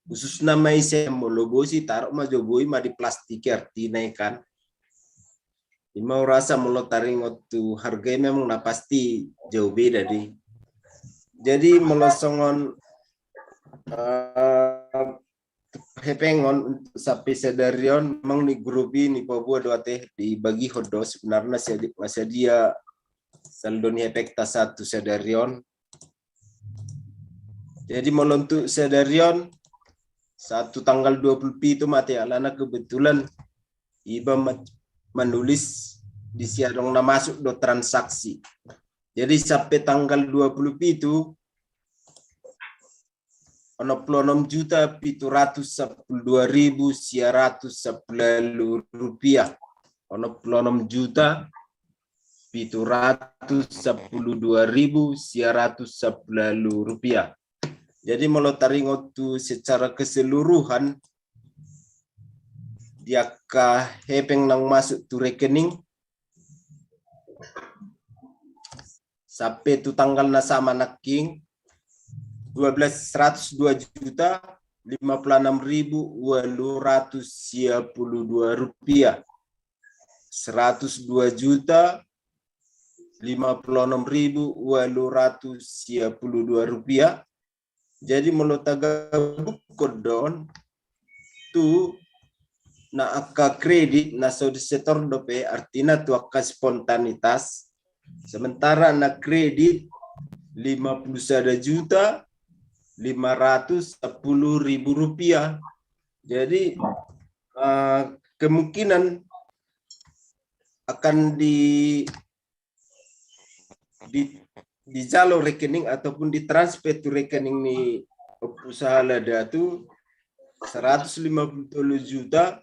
Khususna ma ise, molo bosi taruh ma jo boi ma di plastik, artina i kan. Ima hurasa molo taringot tu harga i memang na pasti jauh beda do i. Jadi molo songon, eh, hepeng on untuk sampe sadari on, memang ni grup i nipaboa do ate, dibagihon do sebenarna sadia, sadia saldo ni hepengta sahat tu sadari on. Jadi molo untuk sadari on, sahat tu tanggal dua puluh pitu ma ate, alana kebetulan iba ma-, manulis disi adong na masuk do transaksi. Jadi sampe tanggal dua puluh pitu, onom puluh onom juta pitu ratus sampulu dua ribu sia ratus sampulu ualu rupiah. Onom puluh onom juta pitu ratus sampulu dua ribu sia ratus sampulu ualu rupiah. Jadi molo taringot tu secara keseluruhan di angka hepeng naung masuk tu rekening sampe tu tanggal na sama nangkin, dua belas, seratus dua juta lima puluh enam ribu ualu ratus sia puluh dua rupiah. Seratus dua juta lima puluh enam ribu ualu ratus sia puluh dua rupiah. Jadi molo tagabukkon do on tu na angka kredit na so disetor dope, artina tu angka spontanitas. Sementara na kredit lima puluh sada juta lima ratus sampulu ribu rupiah. Jadi, eh, kemungkinan akan di, di, dijalo rekening ataupun ditransfer tu rekening ni Ompu Sahala Datu seratus lima puluh tolu juta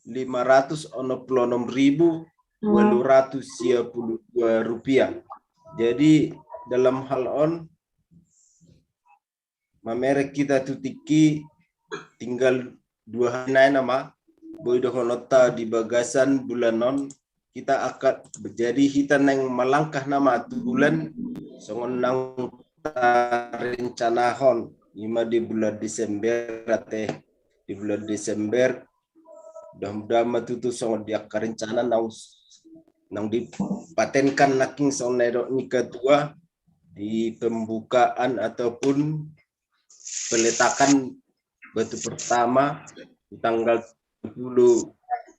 lima ratus onom puluh onom ribu ualu ratus sia puluh dua rupiah. Jadi dalam hal on, mamereng hita tu tingki, tinggal dua hari nai nama boi dohononta di bagasan bulan on, hita angka, jadi hita naeng malangkah nama tu bulan songon naung tarencanahon, ima di bulan Desember ate, di bulan Desember. Mudah-mudahan ma tutu songon di angka rencana naung, naung dipatenkan nangkin songon na didok ni ketua di pembukaan ataupun peletakan batu pertama di tanggal sepuluh,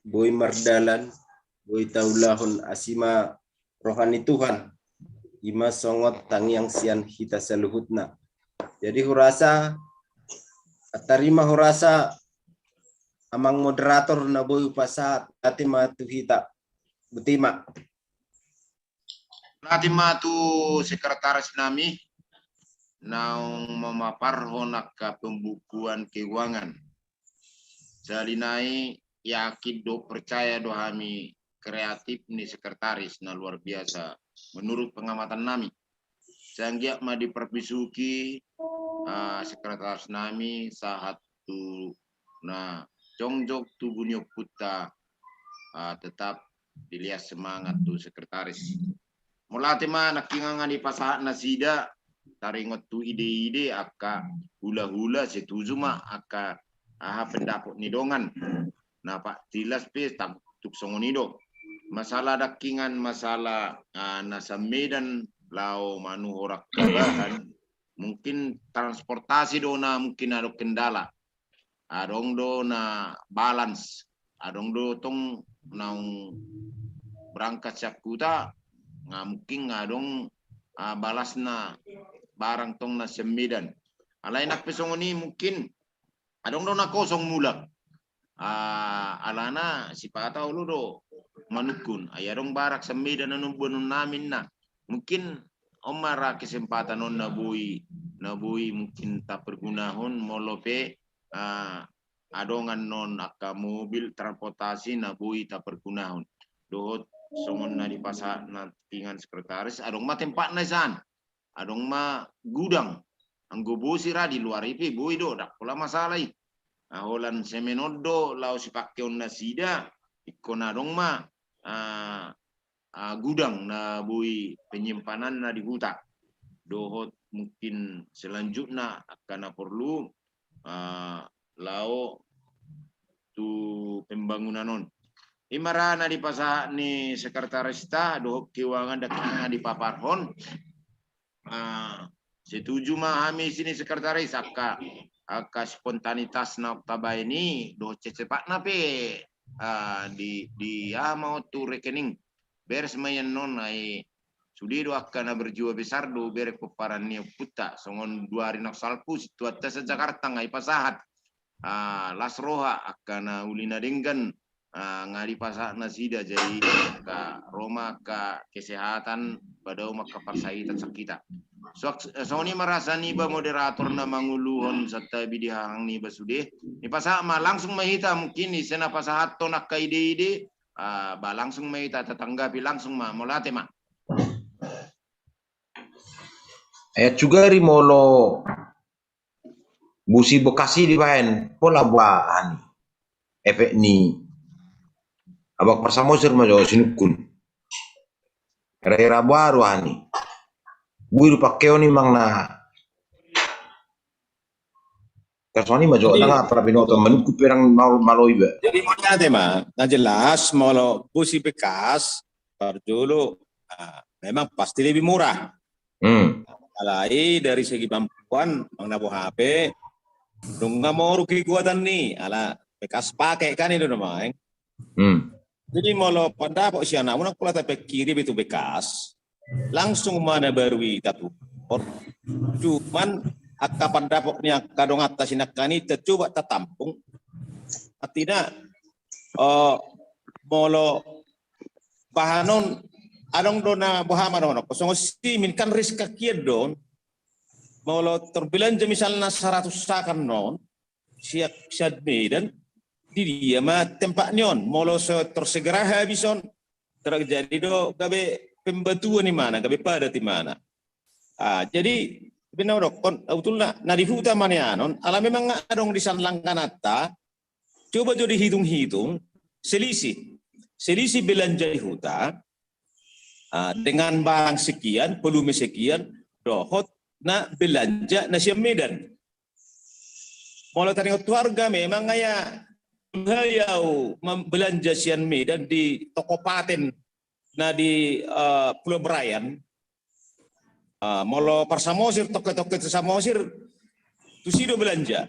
boi mardalan, boi taulahon, asi ma roha ni Tuhan. Ima songon tangiang sian hita saluhutna. Jadi hurasa, tarima hurasa amang moderator na boi hupasahat, ate ma tu hita. Botima. Ate ma tu sekretaris nami naung mamaparhon angka pembukuan keuangan. Sahali nai yakin do, percaya do hami kreatif ni sekretaris na luar biasa menurut pengamatan nami. Sai anggiat ma diparpisuki, ah, sekretaris nami sahat tu na jongjong tubu ni ompunta, ah, tetap dilehon semangat tu sekretaris. Mauliate ma nangkin, nunga dipasahat nasida taringot tu ide-ide, angka hula-hula, setuju ma angka aha pendapat ni dongan. Na pak tilas pe tangkup songon i do. Masalah dangkingan, masalah, ah, na sian Medan laho manuhor angka bahan, mungkin transportasi do na mungkin adong kendala. Adong do na balans, adong do tong naung berangkat sian huta, nga mungkin nga adong, ah, balasna barang tong na sian Medan. Alai nang pe songon i mungkin adong do na kosong mulak. Ah, alana sipata olo do manungkun. Ai adong barak sian Medan na nubuan on namin na. Mungkin on ma ra kesempatan on na boi, na boi mungkin tapergunahon molo pe, ah, adong annon angka mobil transportasi na boi tapergunahon. Dohot songon na dipasahat nangkiningan sekretaris, adong ma tempatna i san. Adong ma gudang. Anggo bosi ra di luar i pe boi do, ndang pola masalah i. Nah, holan semen on do laho sipangkeon nasida, ingkon adong ma, ah, ah, gudang na boi penyimpananna di huta. Dohot mungkin selanjutna angka na porlu, ah, laho tu pembangunan on. I ma ra na dipasahat ni sekretarista dohot keuangan dangkiningan na dipaparhon. Ah, setuju ma hami sian sekretaris angka, angka spontanitas na tabaen i dohot secepatna pe, ah, di, di aha ma on tu rekening. Beres ma i annon, ai sude do angka na berjiwa besar do hubereng pomparan ni ompunta, songon dua ari na salpu situatta sian Jakarta nga dipasahat. Ah, las roha angka na uli na denggan, ah, nga dipasahat nasida, jadi angka ro ma angka kesehatan, padao ma angka parsahitan sian hita. So, eh, songon i ma ra sian iba moderator na manguluhon santabi di hahang niba sude. Dipasahat ma langsung ma hita mungkin ise na pasahathon angka ide-ide, ah, ba langsung ma hita tatanggapi langsung ma, mauliate ma. Eh, sugari molo bosi bekas i dibaen, pola boha ani efek ni Abang Parsamosir ma jo sinungkun. Hira-hira boha do ani. Boi do pangkeon i manang na Kasoni ma jo. Jadi, tangga para binoto manungkun pe nang mal-, malo iba. Jadi mauliate ma, na jelas molo bosi bekas, parjolo, ah, memang pasti lebih murah. Hmm. Alai dari segi mampuan, manang na boha pe, nunga moru kekuatan ni, ala bekas pake kan i do na maeng. Hmm. Jadi molo pandapot sian ahu nang pola tapingkiri be tu bekas, langsung ma na baru i tatuhor. Cuman angka pandapot ni angka donganta sinangkaning i tacoba tatampung. Artina, eh, molo bahan on adong do na boha ma dohonon, songon simin kan ris kakian do on. Molo torbelanja misalna saratus sakan on, sian, sian Medan, di dia ma tempat ni on. Molo so torsegera habis on, terjadi do gabe pembatuan imana, gabe padat imana. Ah, jadi, bina dokkon, sebetulna, na di huta ma nian on, ala memang adong di sian langkananta, coba jo dihitung-hitung, selisih. Selisih belanja di huta, ah, dengan barang sekian, volume sekian, dohot na belanja na sian Medan. Molo taringot tu harga memang nga ya, haya au mem-, belanja sian Medan di toko paten na di, eh, Pulau Berayan. Ah, molo par Samosir, toko-toko tu Samosir, tusi do belanja.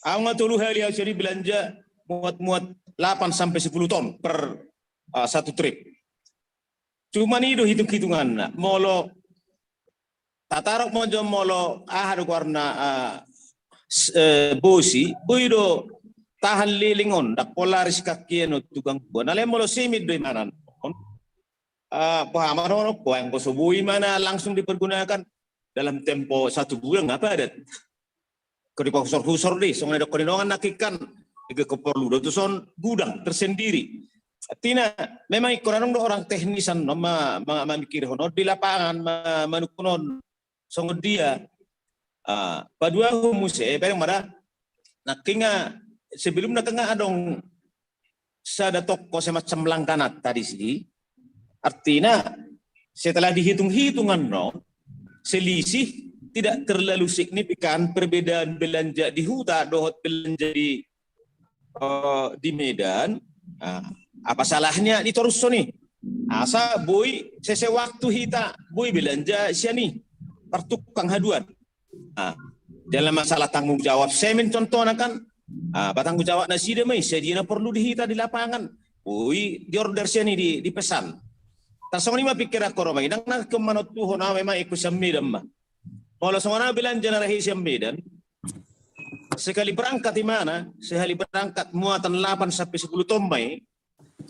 Au nga tolu hali au sian i belanja muat-muat lapan sampe sepuluh ton per, ah, satu trip. Cuman i do hitung-hitunganna. Molo tatarok ma jo molo aha do goarna, ah, s-, eh, bosi, boi do tahan leleng on, ndang pola ris kakian on tu gangguan. Alai molo simin do imana on, ah, boha ma dohonon, anggo so boi imana langsung dipergunakan dalam tempo satu bulan nga padat. Anggo dipahusor-husor do i, songon na didokkon ni dongan nangkin kan, ingkon porlu do tuson gudang tersendiri. Artina, memang ingkon adong do orang teknis annon ma-, ma-, mamikirhon on di lapangan, ma-, manungkun on songon dia. Ah, paduahon muse, bereng ma da, nangkin nga, sebelumna kan nga adong sada toko semacam langkananta disi. Artina, setelah dihitung-hitung annon, selisih tidak terlalu signifikan perbedaan belanja di huta dohot belanja di, eh, di Medan, ah, apa salahnya ditorushon i? Asa boi sese waktu hita boi belanja sian i, partukang haduan. Ah, dalam masalah tanggung jawab semen contohna kan, ah, ba tanggung jawab nasida ma i, sadia na porlu di hita di lapangan, boi di order sian i, di, dipesan. Tarsongon i ma pingkiranku ro ma i, ndang na kemanontuhon au memang ikut sian Medan ma. Molo songon au belanja na rahi sian Medan, sekali berangkat imana, sekali berangkat muatan delapan sampai sepuluh ton ma i,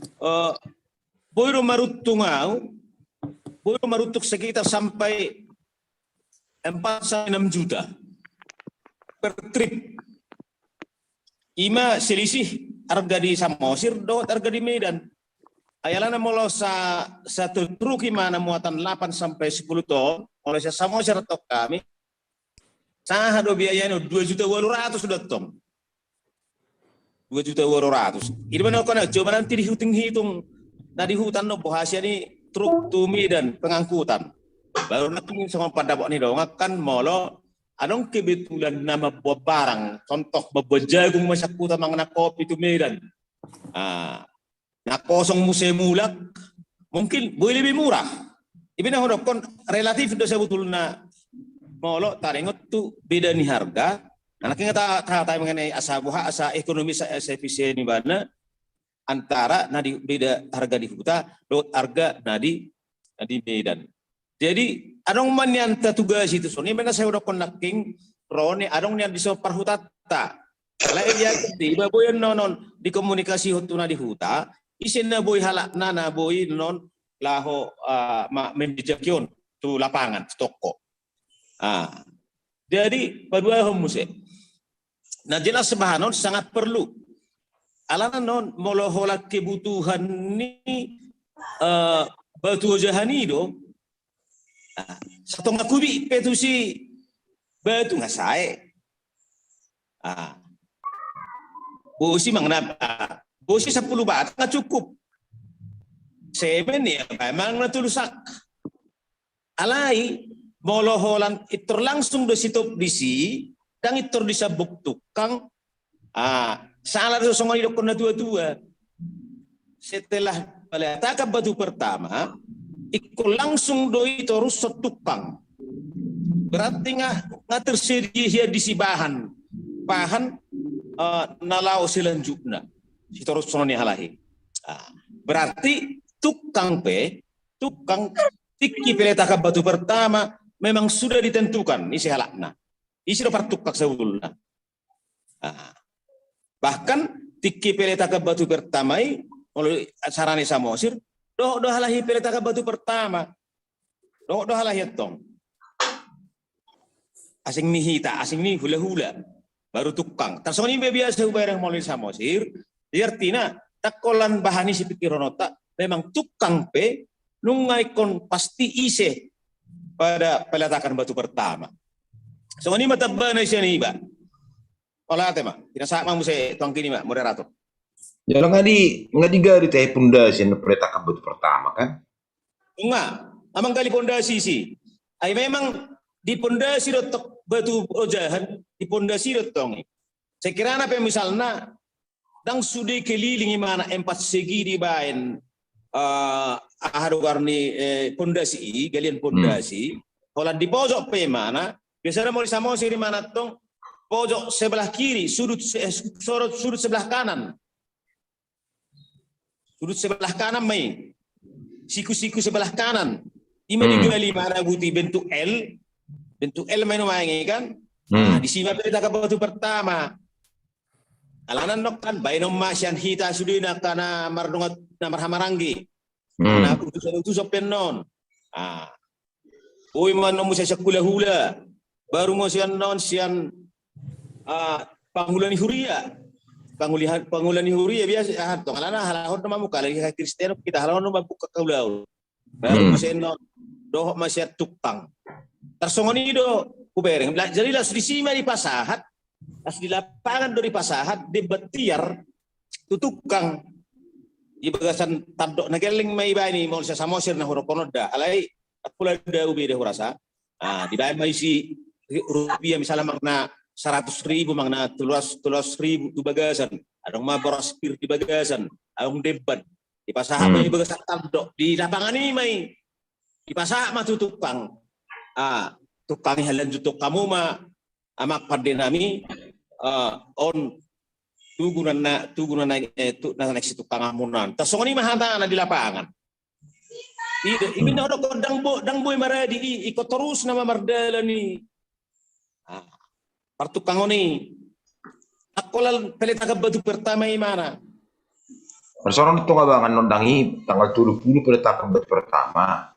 eh, boi do maruntung au, boi do maruntung sekitar sampai empat sampai enam juta per trip. Ima selisih harga di Samosir dohot harga di Medan. Ai alana molo sa-, satu truk imana muatan delapan sampai sepuluh ton, molo sian Samosir antong hami, sahat do biayana, dua juta ualu ratus do antong. Dua juta ualu ratus. Jadi mana kau na coba nanti dihitung-hitung. Na di huta on boha sian i truk tu Medan pengangkutan. Baru nanti songon pandapot ni dongan kan molo adong kebetulan na mamboan barang, contoh mamboan jagung ma sian huta manang kopi tu Medan. Ah, na kosong muse mulak, mungkin boi lebih murah. Ipe na hudokkon relatif do sebetulna molo taringot tu beda ni harga. Nah, nangkin ta, ta, ta mengenai asa boha, asa ekonomi, asa, asa efisien ibana antara na di beda harga di huta dohot harga na di, na di Medan. Jadi adong ma nian tatugasi tu songon i, memang na sai hudokkon nangkin ro ni adong nian di so parhutanta. Alai dia iba boi annon dikomunikasihon tu na di huta, ise na boi halak na, na boi annon laho, ah, ma-, menjejaki on tu lapangan, tu toko. Ah. Jadi paduahon muse. Na jelas bahanon sangat perlu. Alana non molo holan kebutuhan ni, eh, batu ojahan i do. Ah, satonga kubik pe tusi batu nga sae. Ah. Bosi mangenap, ah, bosi sapuluh batang nga cukup. Semen ya, memang na tolu sak. Alai molo holan intor langsung do sitop disi, ndang intor disambung tukang, ah, salah do songon i dokkon na tua-tua. Setelah peletakan batu pertama, ingkon langsung do i torushon tukang. Berarti nga, nga tersedia disi bahan, bahan, eh, na laho selanjutna. Sitorushon ni halak i. Ah, berarti tukang pe, tukang tingki peletakan batu pertama memang sudah ditentukan ise halakna. Ise do partukang sebetulna. Ah. Bahkan tingki peletakan batu pertama i, molo acara ni Samosir, dohot do halak i peletakan batu pertama. Dohot do halak i antong. Asing ni hita, asing ni hula-hula. Baru tukang. Tarsongon i be biasa hubereng molo di Samosir, jadi artina, ndang holan bahan ni sipingkirononta, memang tukang pe, nunga ingkon pasti ise pada peletakan batu pertama. Songon i ma tambana sian iba. Ola ate ma, pinasahat ma muse tu anggi ni ma, moderator. Jala nga di, nga digali te pondasi na peletakan batu pertama kan? Nga, amang gali pondasi si. Ai memang di pondasi do tong batu ojahan, di pondasi do tong i. Sekirana pe misalna, ndang sude keliling imana empat segi dibaen, eh, aha do goar ni, eh, pondasi i, galian pondasi. Holan di pojok pe imana, biasana molo di Samosir imana tong, pojok sebelah kiri, sudut se-, eh, sorot sudut sebelah kanan. Sudut sebelah kanan ma i. Siku-siku sebelah kanan. Ima digali imana guti bentuk L. Bentuk L ma i nuaeng i kan. Nah, disi ma peletakan batu pertama. Alana nong kan, baenon ma sian hita sude na angka na mardongan, na marhahamaranggi. Na utusan-utusan pe annon. Ah. Boi ma annon muse sian hula-hula. Baru muse annon sian, ah, pangula ni huria. Pangula, pangula ni huria biasa, ah, tong alana halak on do mambuka, alai Kristen hita halak on do mambuka ulaon. Baru muse annon, dohot ma sian tukang. Tarsongon i do hubereng. La-, jadi laos disi ma dipasahat, laos di lapangan do dipasahat, dibaen tiar tu tukang. Di bagasan tandok na gelleng ma ibaen i, molo sian Samosir na hudokkon on da. Alai, pola da ubeda hurasa. Ah, dibaen ma isi rupiah misalna manang na saratus ribu, manang na tolu ratus, tolu ratus ribu tu bagasan. Adong ma boras pir di bagasan, adong demban. Dipasahat ma i bagasan tandok, di lapangan i ma i. Dipasahat ma tu tukang. Ah, tukang i halanjuthon hamu ma, amang pande nami, ah, on tugu na, tugu na naeng, eh, tu, na naeng situkanganmuna on. Tarsongon i ma hatana di lapangan. Ido, ido na odok, ndang bo-, ndang boi maradi i, ingkon torus nama mardalan i. Ah, partukangkon i. Anggo peletakan batu pertama i mana? Parsaoran tong abangan, nondang i tanggal tolu pulu peletakan batu pertama.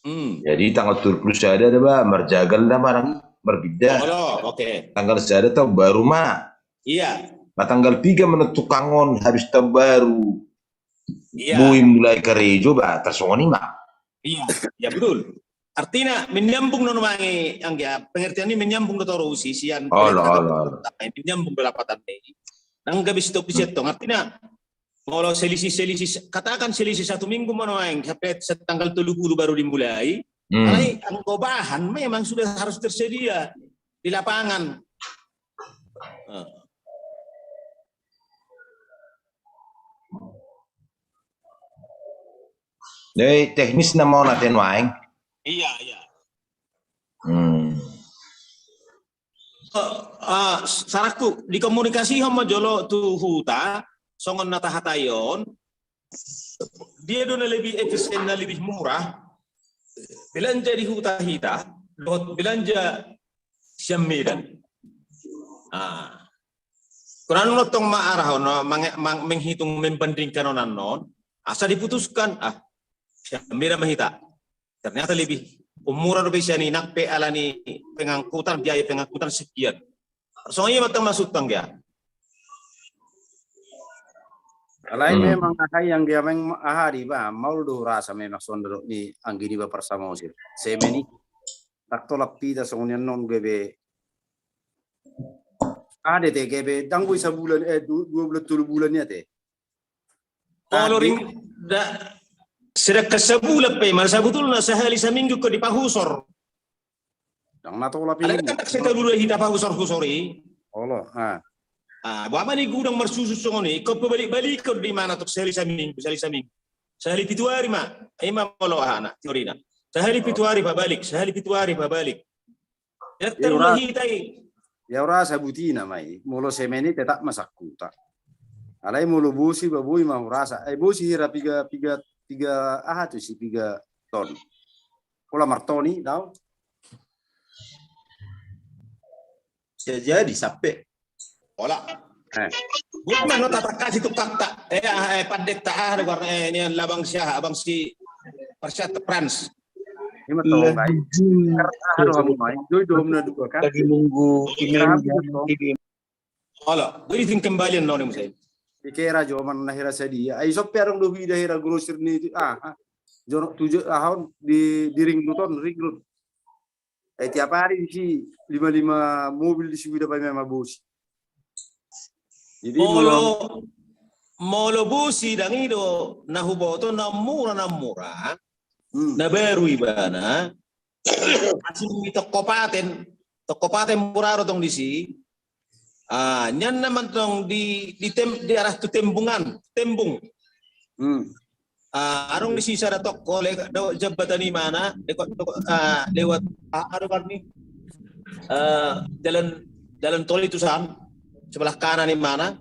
Hmm. Jadi tanggal tolu pulu sada da ba, marjagal da ma nang i, marbinda. Oh, oke. Tanggal sada taon baru ma. Iya. Nah, tanggal piga ma nang tukangkon habis taon baru. Iya. Boi mulai karejo ba, tarsongon i ma. Iya, iya, betul. Artina menyambung do nuaeng i, anggia, pengertian i menyambung do torus i sian. Olo, olo, olo. Menyambung do lapatan i. Nang gabe sitop i sian tong. Artina molo selisih, selisih, katakan selisih satu minggu ma nuaeng, sampai tanggal tolu pulu baru dimulai. Hmm. Alai anggo bahan memang sudah harus tersedia di lapangan. Ah. Jadi teknis nama on ate nuaeng. Iya, iya. Hmm. Eh, eh, saranku, dikomunikasihon ma jolo tu huta, songon na tahatai on, dia do na lebih efisien, na lebih murah, belanja di huta hita, dohot belanja sian Medan. Ah. Kurang tong ma arah on, mang-, mang-, menghitung, membandingkan on annon, asa diputuskan, ah, sian Medan ma hita. Ternyata lebih murah dope sian i, nang pe alani pengangkutan, biaya pengangkutan sekian. Songon i ma tong maksudta, ya. Alai memang aha i, anggia, memang aha di ba, maol do hurasa memang songon didok ni anggi niba Parsamosir. Semen i. Ndang tolap hita songon i annon gabe. Aha do ate, gabe ndang boi sabulan, eh, du-, dua bulan, tolu bulan i ate. Molo ring-, da, sedangkan sabulan pe, mana sabutulna sahali saminggu ingkon dipahusor. Ndang na tolap i. Alai kan ndang sai tabulan hita pahusor-husor i. Olo, ha. Ah, boha ma i gudang marsusun songon i, ingkon pabalik-balikon do imana tong sahali saminggu, sahali saminggu. Sahali pitu ari ma, i ma molo ahana, teorina. Sahali pitu ari pabalik, sahali pitu ari pabalik. Ya, terus hita i. Ya, hurasa butina ma i, molo semen i tetap ma sahuta. Alai molo bosi ba boi ma hurasa. Eh, bosi hira piga, piga, piga aha tu si piga ton. Pola marton i, dao. Bisa jadi, sampe. Pola. Eh. Boi ma notata kasi tukangta. Eh, ah, eh, pandekta, ah, do, eh, nian labang si, ah, abang si Parsiat France. Ima tong, baik. Aha do hamu, baik. Doi do hamu na dua kan? Lagi nunggu email. Olo, jadi tingkembalian noni musai. Dikira jo man na hira sadia. Ai sope adong do huida hira grosir ni, ah, ah. Jonok tujuh, ah, on di, di ring road on, ring road. Eh, tiap hari disi lima-lima mobil disi huida, paima ma bosi. Jadi molo, molo, molo bosi ndang i do na huboto, na mura, na mura. Hmm. Na baru ibana. Asing di Toko Paten, Toko Paten mura do tong disi. Ah, nian nama tong di, di tem-, di arah tu Tembungan, Tembung. Hmm. Ah, adong disi sada toko, le-, do-, jambatan imana, lewat, ah, lewat, ah, adong kan ni, eh, jalan, jalan tol i tusan, sebelah kanan imana.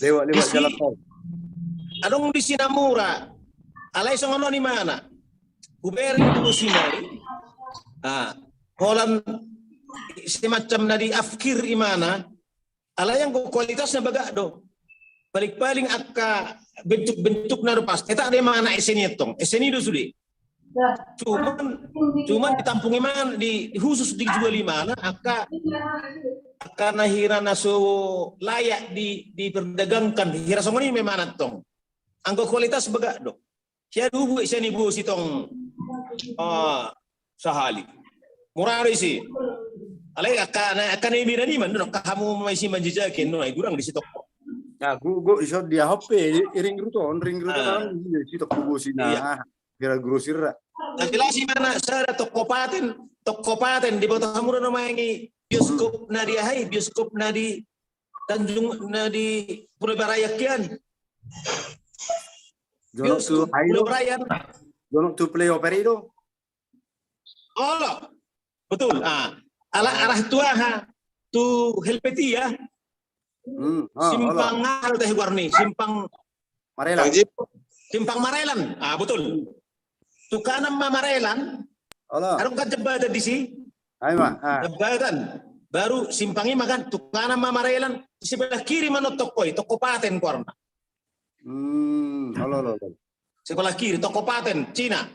Lewat, lewat disi, jalan tol. Adong disi na mura, alai songon on imana. Hubereng tu sini. Ah, holan semacam na di afkir imana, alai anggo kualitasna bagak do. Paling-paling angka bentuk-bentukna do pas. Etak do imana ese ni tong. Ese ni do sude. Cuman, cuman ditampung imana, di, di khusus dijual imana, angka, angka na hira na so layak di, diperdagangkan. Hira songon i ma imana tong. Anggo kualitas bagak do. Sia do buat sia ni bosi tong. Ah, sahali. Mura do isi. Alai angka na, angka na i mina ni man, angka hamu ma isi manjajaki, no, ai gurang disi toko. Nah, gu-, gu-, iso dia hope, i ring road on, ring road on, ah, iya, isi toko bosi na. Iya. Ah, kira grosir ra. Nah, jelas imana sada Toko Paten, Toko Paten, diboto hamu do nuaeng i bioskop na di aha i, bioskop na di Tanjung, na di Pulo Barayan kian. Jonok tu Pulo Barayan. Jonok tu Play Over i do. Olo. Betul. Ah, ala arah tu aha? Tu Helvetia. Hmm, ah, simpang olo. Aha do tahe guarna i? Simpang Marelan. Simpang Marelan. Ah, betul. Tu kanan ma Marelan. Olo. Adong kan jembatan disi? Ai ma. Ah. Jembatan. Baru simpang i ma kan, tu kanan ma Marelan, sebelah kiri ma non toko i, toko paten guarna. Hmm, olo, olo, olo. Sebelah kiri, toko paten, Cina.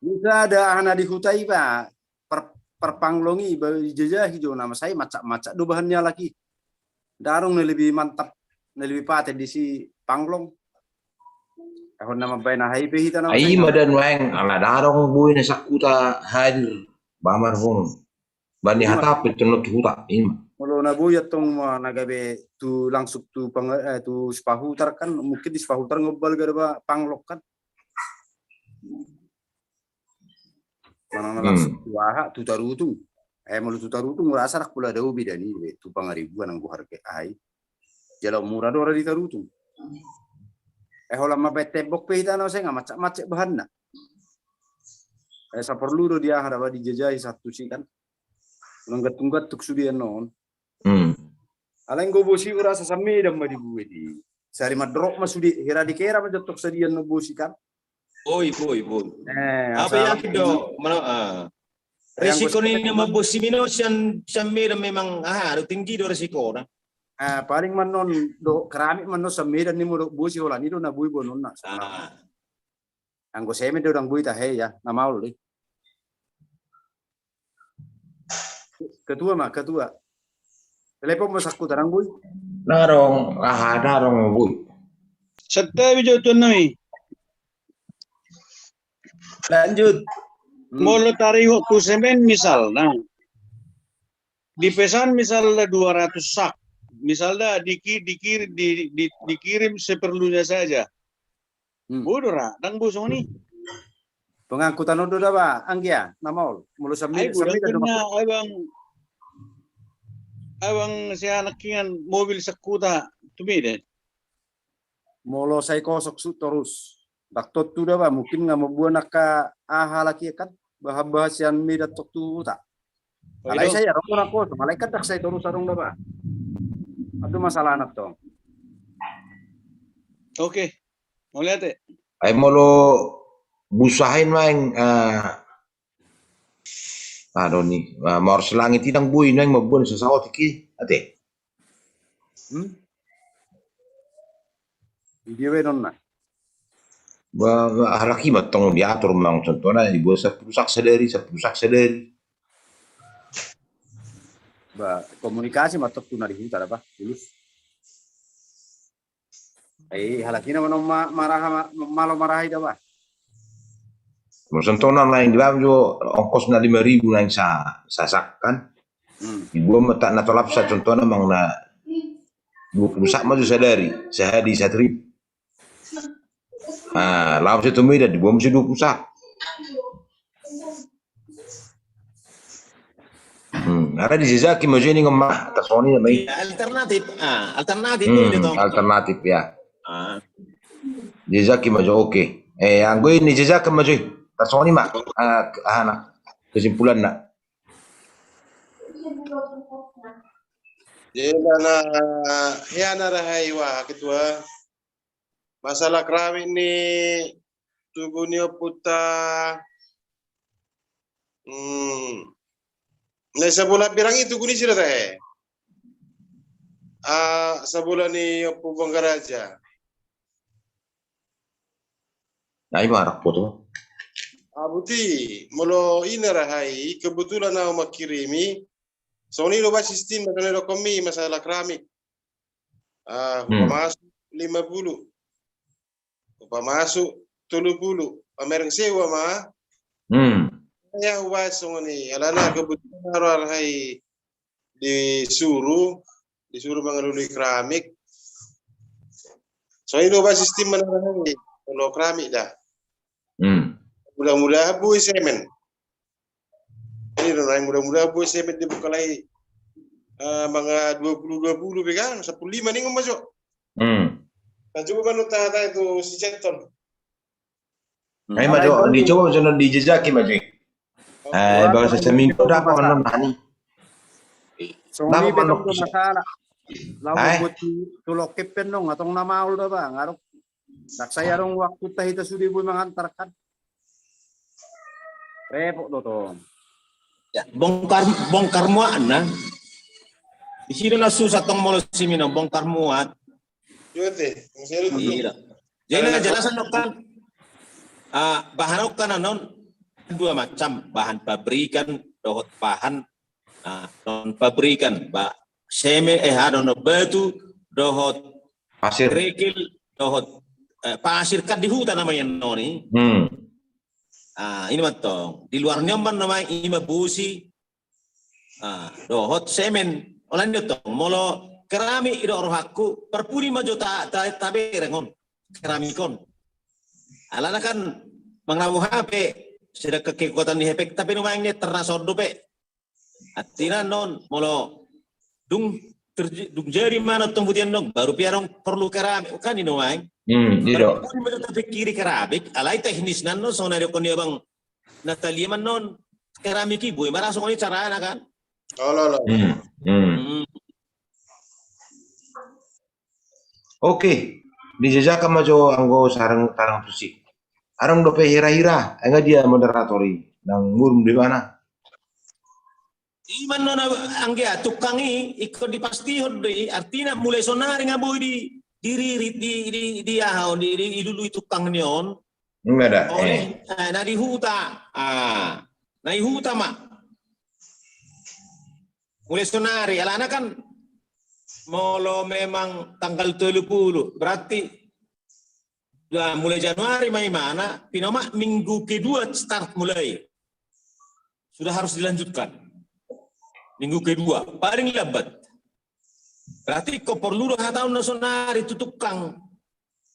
Bisa ada aha na di huta i ba, par-, parpanglong i ba dijajahi jo nama sai macak-macak do bahan ni halak i. Nda adong na lebih mantap, na lebih paten disi panglong. Ehon nama baen aha i pe hita nama. Ai sai ma nama. Dan waeng, ala nda adong boi na sangkuta hadir ba marhon. Bani hata pe tong tu huta, ima. Molo na boi antong ma na gabe tu langsung tu pang-, eh, tu Sipahutar kan, mungkin di Sipahutar ngobal gada ba panglong kan. Manang na langsung tu aha, tu Tarutung. Eh, molo tu Tarutung, rasa rak pula dao beda ni, be, tu Pangaribuan anggo harga ai. Jala mura do ra di Tarutung. Eh, holan ma baen tembok pe hita na sai nga macak-macak bahanna. Eh, saporlu do di aha, daba dijajahi satu si kan. Nang gantung-gantung sude annon. Hmm. Alai anggo bosi urasa sian Medan ma dibuat i. Sari madrop ma sude, hira di kera ma jontok sadian no bosi kan. Boi, boi, boi. Eh, apa asal yakin do, mana, ah. Risiko ni nama bosi mino sian, sian Medan memang, ah, do tinggi do risiko na. Ah, paling mannon do keramik mannon sian Medan ni mo do bosi holan i do na boi bononna. Ah. Anggo semen do dang boi tahe ya, na maol i. Ketua ma, ketua. Telepon ma sangkuta dang boi. Nda adong, aha, nda adong boi. Santabi jo tuan nami. Lanjut. Hmm. Molo tarihot tu semen misalna. Dipesan misalna dua ratus sak. Misalna diki-, dikir-, di, di, dikirim seperlunya saja. Hmm. Boi do ra, dang boi songon i. Pengangkutan on do daba, anggia, na maol. Molo sian Medan, ai sian Medan do. Abang, abang sianak ingan mobil sangkuta tu Medan. Molo sai kosok sut torus. Dang tontu daba, mungkin nga mambuan angka aha halak i kan. Bahan-bahan sian Medan tong tu huta. Alai sai adong do na kosong, alai kan dang sai torus adong daba. Ado masalah na tong. Oke. Mauliate. Ai molo busahain maeng, ah, ado ni, ah, maor selangit i dang boi naeng mambuan sasaotik i, ate. Hmm? Di dia baenonna. Ba, halak i ma tong diatur mang contohna, dibuat sampulu sak sadari, sampulu sak sadari. Ba, komunikasi ma tong tu na di huta daba, tulus. Ai, halak i na ma-, maraha, ma-, malo maraha i daba. Molo contohna naeng dibaen jo ongkosna lima ribu naeng sa-, sasak kan. Hmm. Dibuat ma tak na tolap sa contohna mang na dua pulu sak ma jo sadari, sahali satrip. Ah, laos tu Medan dibuat ma jo dua pulu sak. Hmm, alai dijajaki ma jo i ninna ma, tarsongon i ma i. Iya, alternatif. Ah, alternatif. Hmm, itu, alternatif ya. Ah. Dijajaki ma jo, oke. Eh, anggo i dijajaki ma jo i. Tarsongon i ma. Ah, aha na. Kesimpulanna. Jadi, na, na, ya, na, rahai wa, ketua. Masalah keramik ni tugu ni ompunta. Hmm. Na sabola birang i tugu ni sira tahe. Ah, sabola ni Ompu Banggaraja. Na i ma rap foto. Ah, buti, molo i na rahai, kebetulan au mangkirimi. Songon i do ba sistem, na songon i do komi masalah keramik. Ah, hmm. Hupamasuk lima pulu. Hupamasuk tolu pulu. Pamereng sewa ma. Hmm. Ya, hubaen songon i. Alana kebetulan au rahai disuru, disuru mangalului keramik. Songon i do ba sistem na rahai. Molo keramik da. Hmm. Mudah-mudahan boi semen. Ini do naeng mudah-mudahan boi semen dibuka lai. Ah, manga dua puluh dua puluh be kan, sampulu lima ningon ma jo. Hmm. Na coba ma annon tahe tu si Ceton. Ai ma jo, dicoba ma jo annon dijajaki ma jo. Eh, bagas seminggu dapat annon nani. Songon i pe tong do masalah. Laho mambuat tu loket pe annon, antong na maol do ba, ngaruk. Ndang sai adong waktunta hita sude boi mangantar kan. Repot do tong. Ya, bongkar, bongkar muat na. Di sini na susah tong molo si Mino bongkar muat. Iya. Jadi na jelasan do kan. Ah, bahan on kan annon dua macam, bahan pabrikan dohot bahan, ah, non pabrikan, ba, semen, eh, aha do annon, batu dohot pasir, kerikil dohot, eh, pasir kan di huta nama i annon i. Hmm. Ah, i ma antong. Di luar ni on ma nama i ma bosi, ah, dohot semen. Holan i do tong, molo keramik i do rohangku, parpudi ma jo ta, ta, tabereng on. Keramik on. Alana kan manang na boha pe, sedangkan kekuatan ni hepeng, tapi nuaeng ni terasa on dope. Artina annon, molo dung terj-, dung jadi ma annon tong butian dong, baru pe adong porlu keramik, kan i nuaeng. Hmm, i do. Baru pudi ma jo tapikiri keramik, alai teknisna annon, songon na didok ni abang Natalia ma annon, keramik i boi ma ra songon i carana kan. Olo, olo. Hmm, hmm. Hmm. Oke, dijajakan ma jo anggo sarang tarang tusi. Adong dope hira-hira, ai nga dia moderator i, nang murum di mana? I ma annon anggia tungkang i, ingkon dipastihon do i, artina mulai sonari nga boi di, diririt, di, di, di aha on, di, di, dilului tungkang ni on. Nga da, eh. Oleh, eh, na di huta, ah, na di huta ma. Mulai sonari, alana kan molo memang tanggal tolu pulu, berarti, ya, mulai Januari ma imana, pinomak minggu kedua start mulai. Sudah harus dilanjutkan. Minggu kedua, paling lambat. Berarti ingkon porlu do hata on na sonari tu tungkang.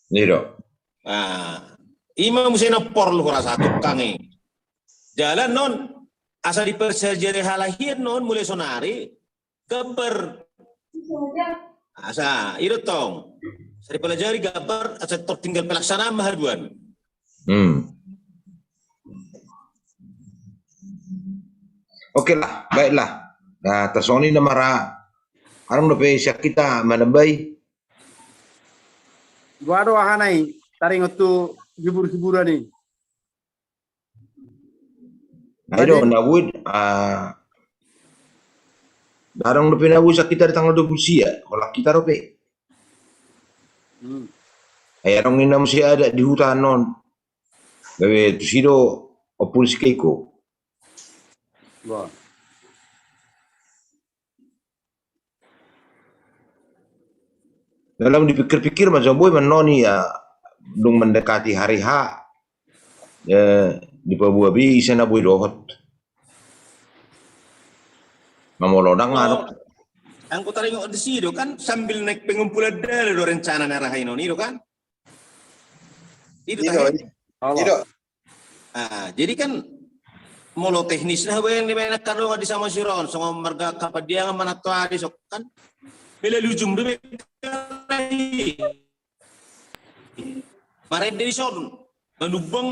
I do. Nah, i ma muse na porlu hurasa tungkang i. Jala annon, asa dipelajari halak i annon mulai sonari, gambar. Asa, i do tong. Asa dipelajari gambar, asa tor tinggal pelaksanaan ma haduan. Hmm. Oke lah, baiklah. Nah, tarsongon i nama ra. Adong dope sian hita manambai. Dua do aha nai, taringot tu hibur-hiburan i. Ai do, na boi, ah, adong dope na boi sian hita di tanggal dua puluh sia, holan hita dope. Hmm. Ai adong ninna muse adat di huta annon. Gabe tusi do Ompu ni si Keiko. Wah. Dalam dipikir-pikir macam boi mannon i ya, dung mendekati hari H, eh, dipaboa be ise na boi dohot. Mamolodang. Oh, anu. Anggo taringot disi do kan sambil naik pengumpulan dana do rencana na rahaon i do kan? I do, i do. Ah, jadi kan molo teknis na baen di menak kado di Samosir on, songon marga Kapandiangan manang Toari so kan. Bela lujung do be. Marende di son. Manumbang.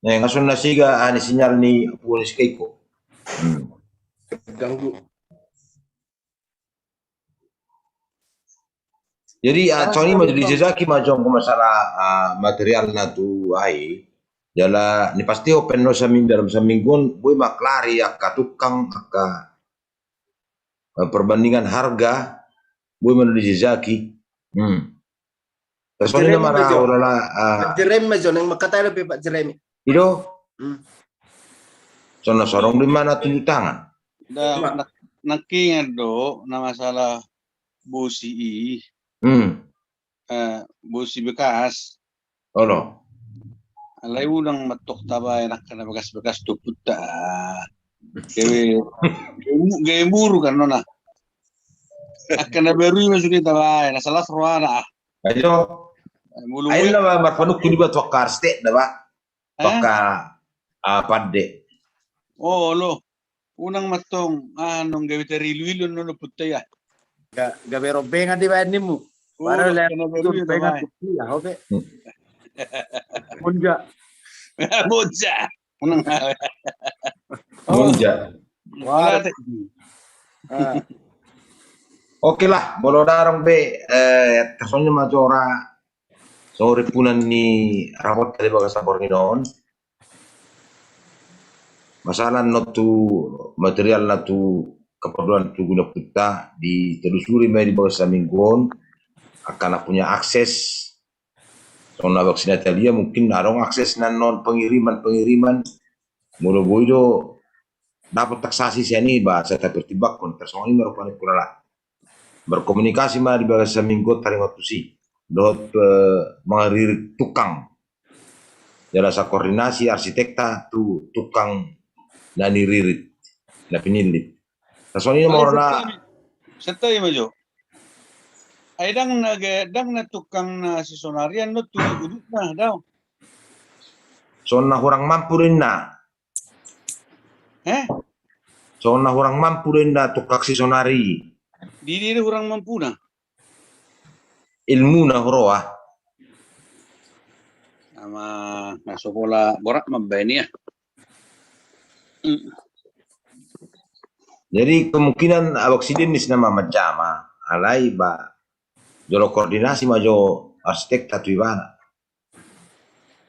Nah, nga songon na siga, ah, ni sinyal ni Ompu ni si Keiko. Hmm. Terganggu. Jadi, ah, songon i ma jadi dijajaki ma jong masalah, ah, material na tu ai. Jala ni pasti open no saming dalam saminggu on, boi ma klari angka tukang, angka eh, perbandingan harga, boi ma dijajaki. Hmm. Terus Pak Jeremy ma jo. Pak Jeremy ma jo, nang mangkatai dope Pak Jeremy. I do. Hmm. Songon na so adong do imana tunjuk tangan. Nangkingan do na masalah bosi i. Hmm. Eh, bosi bekas. Olo. Alai unang mantong tabaen angka na bekas-bekas tu ompunta. Gabe, gabe muru kan nona. Angka na baru i ma sude tabaen, asa las rohana ah. Ayo. Ayo na marpanungkun iba tu angka arsitek da ba. Angka pande. Olo. Unang mantong annon gabe tarilu-ilu annon punta ia. Gabe rombengan dibaen nimmu. Padahal ya rombengan bukti ya hobe. Monja. Monja. Monja. Oke lah, molo darong be, eh, tarsongon i ma jora so rimpunan ni raporta di bagasan borngin on. Masalah na tu material na tu keperluan tu guna punta ditelusuri ma di bagasan minggu on. Angka na punya akses. Songon na bagasan Italia mungkin adong akses na non pengiriman-pengiriman. Molo boi do dapot taksasi sian i ba sai tapertimbangkon tarsongon i ma rupani pulala. Berkomunikasi ma di bagasan minggu on taringot tusi dohot, eh, mangaririt tukang. Jala sai koordinasi arsitekta tu tukang na niririt na pinillit. Tarsongon i ma. Santai ma jo. Ai ndang na tukang na sisonarian do tu udutna dao. Songon na hurang mampu do inna. Eh? Songon na hurang mampu do inna tukang sisonari. Di dia do hurang mampuna. Ilmuna huroha. Ama na so pola borat mambaen ia. Jadi kemungkinan abang si Dennis nama manjama alai ba jolo koordinasi ma jo arsitekta tu ibana.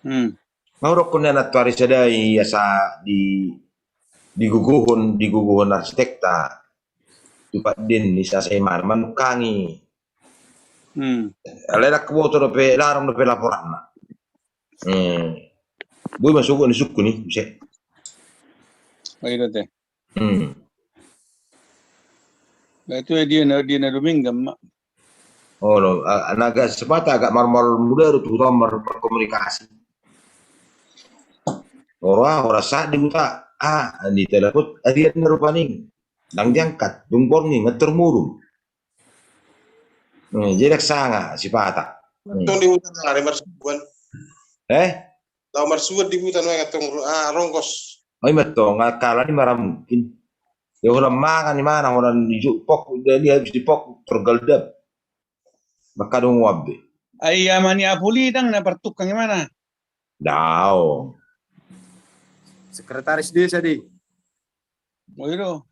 Nga hudokkon nian antuari sadai asa di digogohon digogohon arsitekta tu Pak Dennis asa imana manungkangi. Alai ndang huboto dope larang dope laporanna. Boi ma sogot ni sungkun i muse. Baik do te. Itu dia na dia na Domingan ma. Olo, naga sepata agak marmol muda do tu huta markomunikasi. Ora ora saat di huta ah di telepon adian na rupani. Ndang diangkat dung borngin nga termudum. Jadi sanga sipata. Tong di hutan ari marsuan. Eh? Lau marsuan di hutan mai tong ah rongkos. Oi ma tong akala ni mara mungkin. Ya holan mangan imana holan di jupok dia habis di pok tergaldap. Maka dong wabe. Ai ama ni Apuli ndang na partukang imana. Dao. Sekretaris desa di. Oh iya do.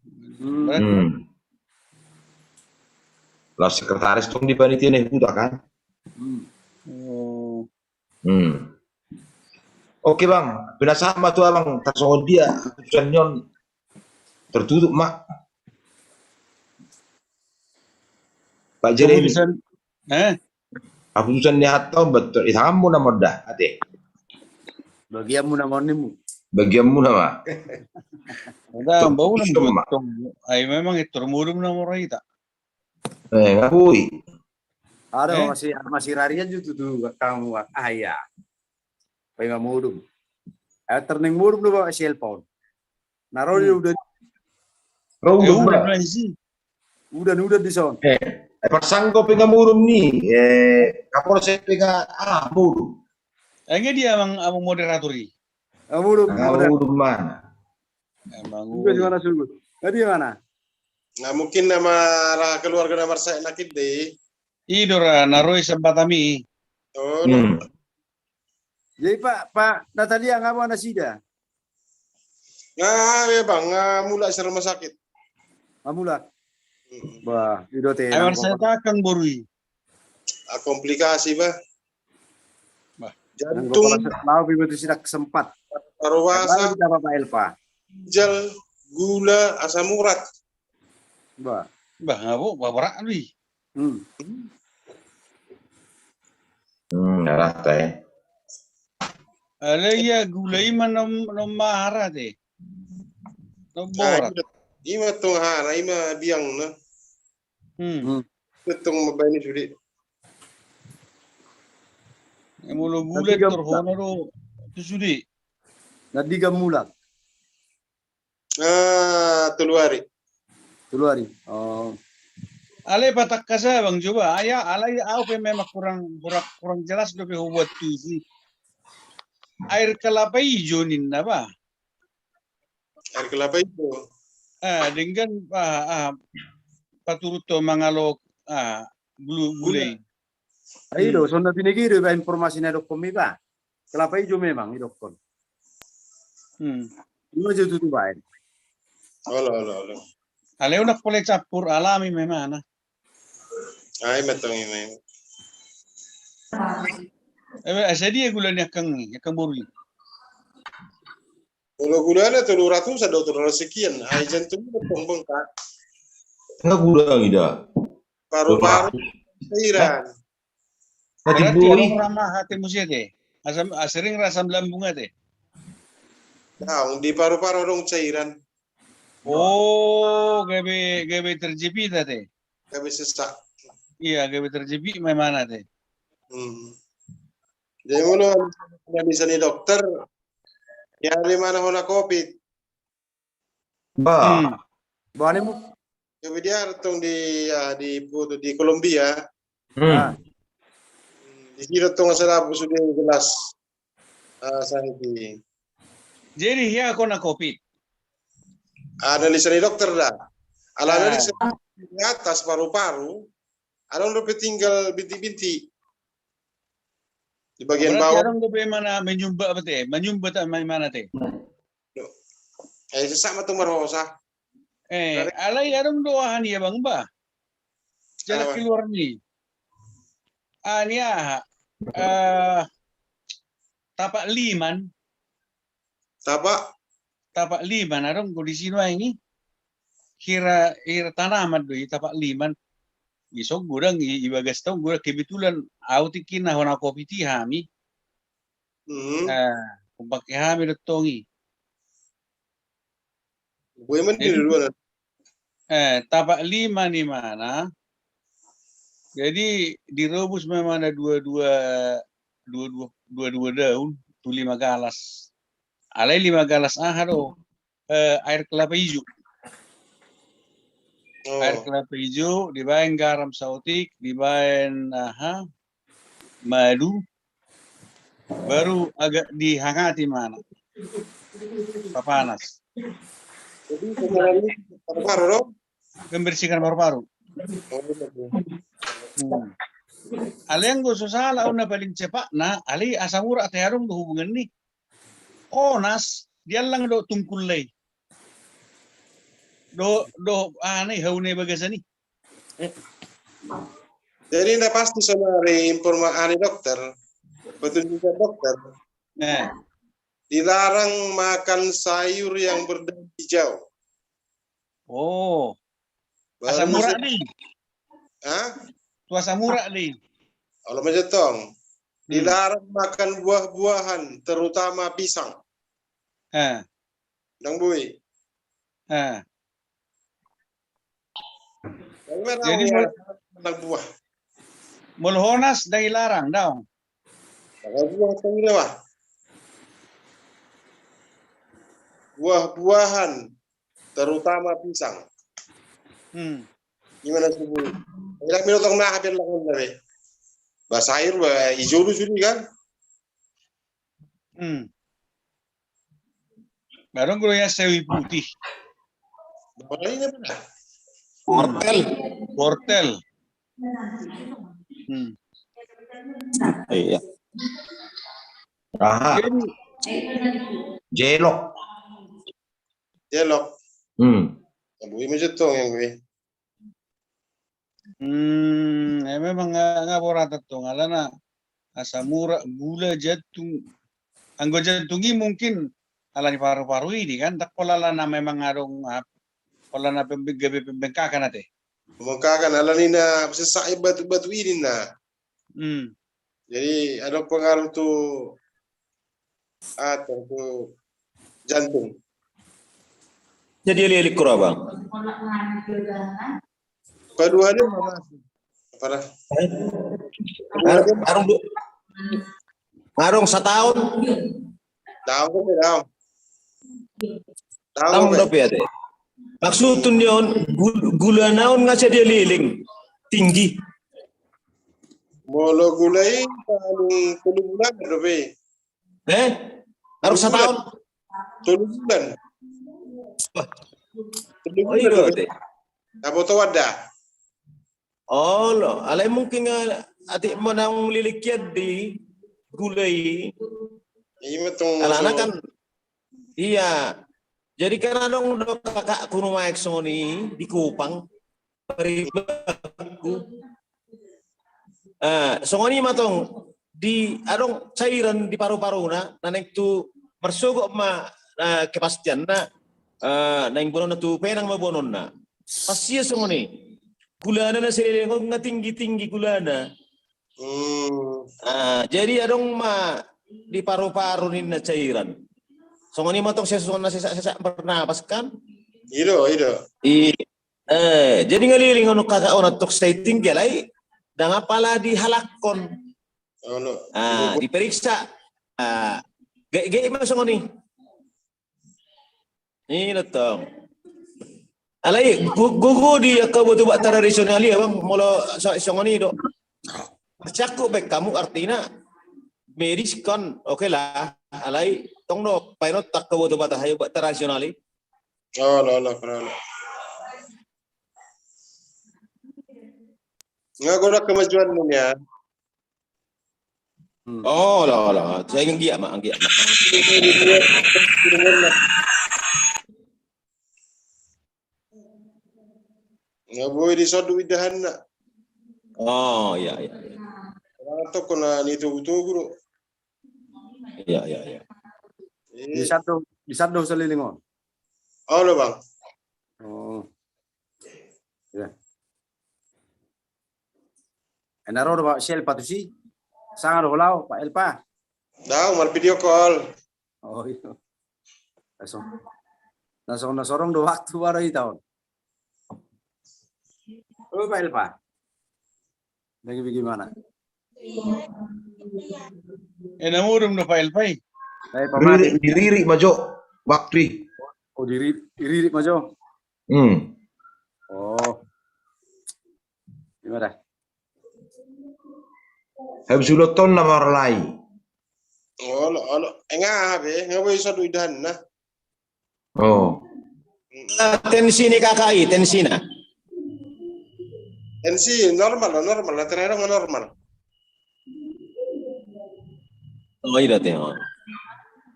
Lah sekretaris tong di panitia ni huta kan. Oke bang, penasaran ma tu abang tarsongon dia keputusan ni on tertutup ma. Pak Jeremy. Eh? Keputusan ni hata on betul. Itanganmu nama on da ate. Bagianmu nama on nimu. Bagianmu nama. Udah bau nama. Ai memang itu mudum nama orang ita. Eh ngabui. Ada masih masih rarian juga tu kamu ah iya. Pengamudum. Eh terning mudum do bawa cellphone. Naro dia udah. Ro udah. Udah udah di son. Eh, eh parsanggo pengamudum ni. Eh kapolsek penga ah mudum. Enge dia amang amang moderator i. Amudum. Amudum mana? Amang. Di mana sugut? Tadi mana? Nah mungkin nama keluarga nama saya nakit deh. Idora naroi sambatami. Oh. Jadi Pak Pak Natalia ngapa nasida? Nga ya bang, nga mulak si rumah sakit. Nga mulak. Bah, ido te. Ayo saya takang borui. Ah, komplikasi bah. Bah. Jantung. Lau bi betul sidak sempat. Paruasa. Apa Pak Elpa? Ginjal, gula, asam urat. Bah. Bah, ngabo, bah berat ni. Hmm. Hmm, rata ya. Ale ia gula ima nom nom mahara de. Nom borat. Ima tong hara ima biang na. Hmm. Tong mabaen i sude. Molo gula torhona do tu sude. Na diga mulak. Ah, tolu ari. Tolu ari. Oh. Alai patangkas abang jo ba, ai alai au pe memang kurang, kurang, kurang jelas dope hubuat tusi. Air kelapa ijo ninna ba. Air kelapa ijo. Ah, denggan, ah, ah, paturut tu mangalo, ah, gula, gula i. Ai do, songon na binege do ba informasi na dokkon mi ba. Kelapa ijo memang i dokkon. Hmm. Ima jo tutu baen. Olo, olo, olo. Alai unang pola campur, alami memang na. Ai matang i memang. Eh, asa dia gula ni angkang i, angkang boru i. Olo, gulana tolu ratus, ada tolu ratus sekian. Ai jantung i dokkon bengkak. Enggak gula ida. Paru-paru. Cairan. Berarti orang ramah hati musia te. Asam, ah, sering asam lambung ate. Nah, di paru-paru dong cairan. Oh, gabe, gabe terjepit ate. Gabe sesak. Iya, gabe terjepit memang ate. Hmm. Jadi molo analisa ni dokter, ya di mana hona covid. Ba. Hmm. Ba ni mu. Coba dia tong di, ah, di foto di Kolombia. Hmm. Di sini tong asal abu sudah jelas. Ah, sakit. Jadi hea hona covid. Analisa ni dokter da. Ala analisa di atas paru-paru, adong dope tinggal bintik-bintik. Di bagian bawah. Adong dope mana menyumbat apa te? Menyumbat apa mana te? Eh, sesak ma tu marhosa. Eh, alai adong do aha ni abang ba. Jalan keluar ni. Ah, ni aha. Eh, tapak liman. Tapak? Tapak liman, adong do di sini ai ni. Hira, hira tanaman do i tapak liman. Ison godang i, i bagas tong godang kebetulan au tingki na hona covid i hami. Hmm. Eh, umpake hami do tong i. Jadi, eh, tapak liman i mana. Jadi dirobus memang na dua-dua, dua-dua, dua-dua daun tu lima galas. Alai lima galas aha do, eh, air kelapa ijo. Oh. Air kelapa ijo, dibaen garam saotik, dibaen aha, madu, baru agak dihangati mana. Papanas. Jadi sebenarnya paru-paru do? Membersihkan paru-paru. Hmm. Alai anggo so sala on na paling cepat na, alai asam urat te adong do hubungan ni. Onas, diallang do tungkul lai. Do, do, aha ni, hau ni bagasan i. Jadi na pasti sonari informa-, ani dokter, petunjuk dokter. Eh. Dilarang makan sayur yang berdaun hijau. Oh. Asam urat ni. Hah? Tu asam urat ni. Olo ma jo tong. Hmm. Dilarang makan buah-buahan, terutama pisang. Eh. Dang boi. Eh. Jadi molo, molo honas dang dilarang, daong. Buah tong i do ba. Buah-buahan, terutama pisang. Hmm. Gimana subuh? Enak minum tong nah hampir lakukan tadi. Ba sayur ba ijo do sudah kan? Hmm. Baru gue ya sewi putih. Wortel. Wortel. Hmm. Iya. Aha. Jadi, jelok. Jelok. Hmm. Boi ma jo tong yang gue. Hmm, eh, memang nga, nga boratan tong alana asam urat, gula, jantung. Anggo jantung i mungkin alani paru-paru i kan, tak pola alana memang adong, ah, pola na pembe-, gabe pembengkakan ate. Pembengkakan alani na sesak i batu-batu i ninna. Hmm. Jadi ada pengaruh tu, ah, tu jantung. Jadi elik-elik kura bang. Kedua dia mana? Apa dah? Eh? Kedua dia adong du-, adong sataon. Tahu ke tahu? Tahu dope ate. Maksudhu ni on gul-, gulana on nga jadi elik-elik. tinggi. Molo gula i, tolu bulan dope. Eh? Harus setahun. Tolu bulan. Tolu bulan dope. Aboto wada. Olo, alai mungkin, eh, atik manang lilikian di gula i. Alana kan, iya. Jadi kan adong do kakakku nuaeng songon i di Kupang. Paribanku. Eh, songon i ma tong di adong cairan di paru-paruna, na naeng tu marsogot ma, eh, kepastianna, eh, naeng boanonna tu penang ma boanonna. Pas ia songon i. Gulana na saleleng on nga tinggi-tinggi gulana. Ah, jadi adong ma di paru-paru ninna cairan. Songon i ma tong sesak, songon na sesak-sesak bernapas kan? Ido, ido. I, eh, jadi nga leleng on kakak on antong sai tinggi alai ndang apala dihalakhon. Ah, diperiksa. Ah, ge, ge ma songon i. I do tong. Alai go, gogo di angka obat-obat tradisional i, Bang, molo so, songon i do. Marsiangkup baen hamu artina medis kan, oke lah. Alai tong do paingot angka obat-obat, aha, obat tradisional i. Olo, olo, olo. Nga godang kemajuan ni ya. Olo, olo. Sai anggiat ma, anggiat ma. Nga boi disonduk indahanna. Oh, iya, iya, iya. Orang toko na ni tugu-tugu do. Iya, iya, iya. Disonduk, disonduk saleleng on. Olo, Bang. Oh. Iya. Ena ro do Pak Elpa tusi. Sanga do ho laho Pak Elpa. Dao, mar video call. Oh iya. Langsung, langsung na sorong do waktu baru i taon. Oh Pak Elpa. Lagi bagaimana? Ena modom do Pak Elpa i. Diririk ma jo waktu i. Oh diririk ma jo. Hmm. Oh. Gimana? Habis uloton na marlai. Olo, olo. Enga be, enga boi so duidan na. Oh. Tensi ni kakak i, tensi na. Tensi normal, normal, normal. Oh, ida te.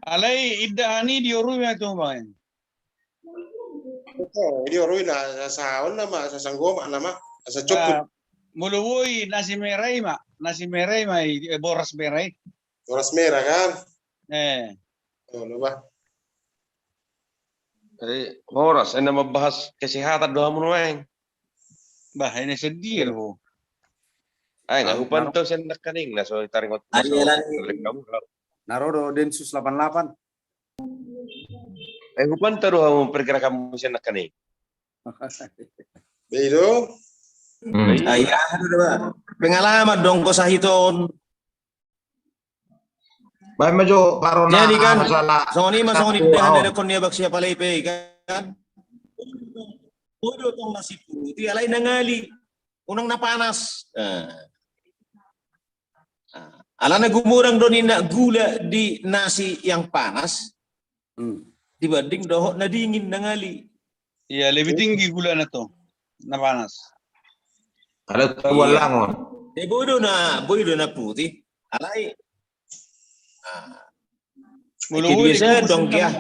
Alai ida ani diorui ma tu bang. Diorui na asa on nama, asa sanggomak nama, asa cokut. Molo boi nasi merah i ma, nasi merah i ma, boras merah i. Boras merah kan? Eh. Oh, lupa. Jadi horas, ena membahas kesehatan doa mulu aeng. Bah, ena sedih ho. Aeng, aku pantau sen nakaning, na so taringot. Naro do Densus delapan delapan. Eh, hupanta do hamu pergerakanmu sian nangkaning. Beido. Ai aha do ba? Pengalaman dong ko sahiton. Baen ma jo parona. Jadi kan songon i ma songon i dahan na dokon ni abang siapa lepe kan. Bodo tong nasi putih alai nangali unang na panas. Alana gumodang do ninna gula di nasi yang panas dibanding dohot na dingin nangali. Iya, lebih tinggi gulana tu na panas. Ada tahu langon. Eh, boi do na, boi do na putih. Alai. Biasa dong dia.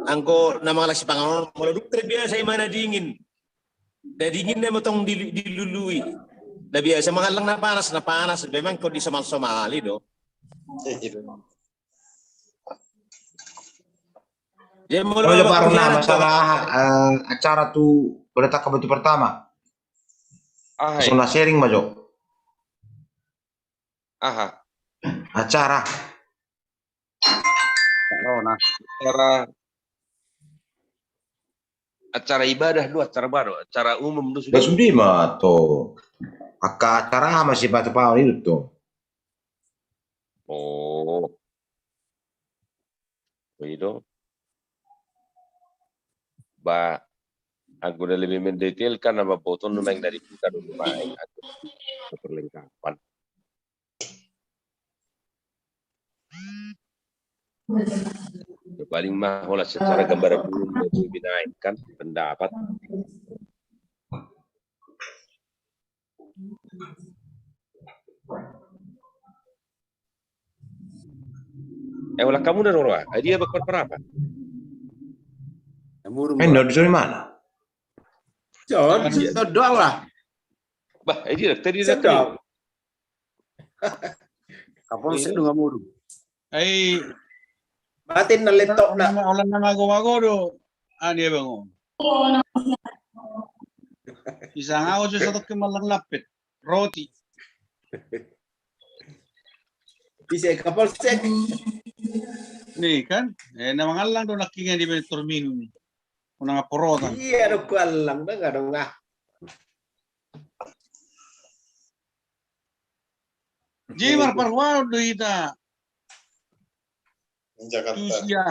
Anggo na mangalasi panganon molo dung terbiasa i ma na dingin. Na dingin na motong dilului. Na biasa mangallang na panas, na panas. Memang kau disomal-somali do. Jadi molo parna masalah acara tu pada tak kebetulan pertama. So na sharing ma jo. Aha. Acara. Acara, acara ibadah do, acara baru, acara umum do sudah. Sudah ma to. Angka acara ma si patu paon itu to. Oh. Boi do. Ba Anggo na lebih mendetailkan na mambotohon nuaeng na dibuka do nuaeng anggo perlengkapan. Paling mah holan secara gambaran dulu, baru binaen kan pendapat. Eh, holan hamu na ro, ah? Dia bakal berapa? Hamu ro. Eh, dari mana? Jod, jod doang lah. Bah, eh, dia tadi datang. Kapolsek do hamu ro. Ai batin na laptop na. Holan na mago-mago do. Ani abang o. Bisa ngau jo satu ke malang lapet. Roti. Bisa Kapolsek. Ni kan, eh, na mangallang do nangkin di bentor minum. Unang aporotan. Iya do, huallang do, nggak do, nggak. Jadi marparhuaon do hita. Jakarta. Tu sia.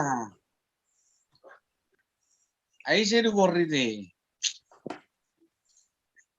Ai ise do gorri te.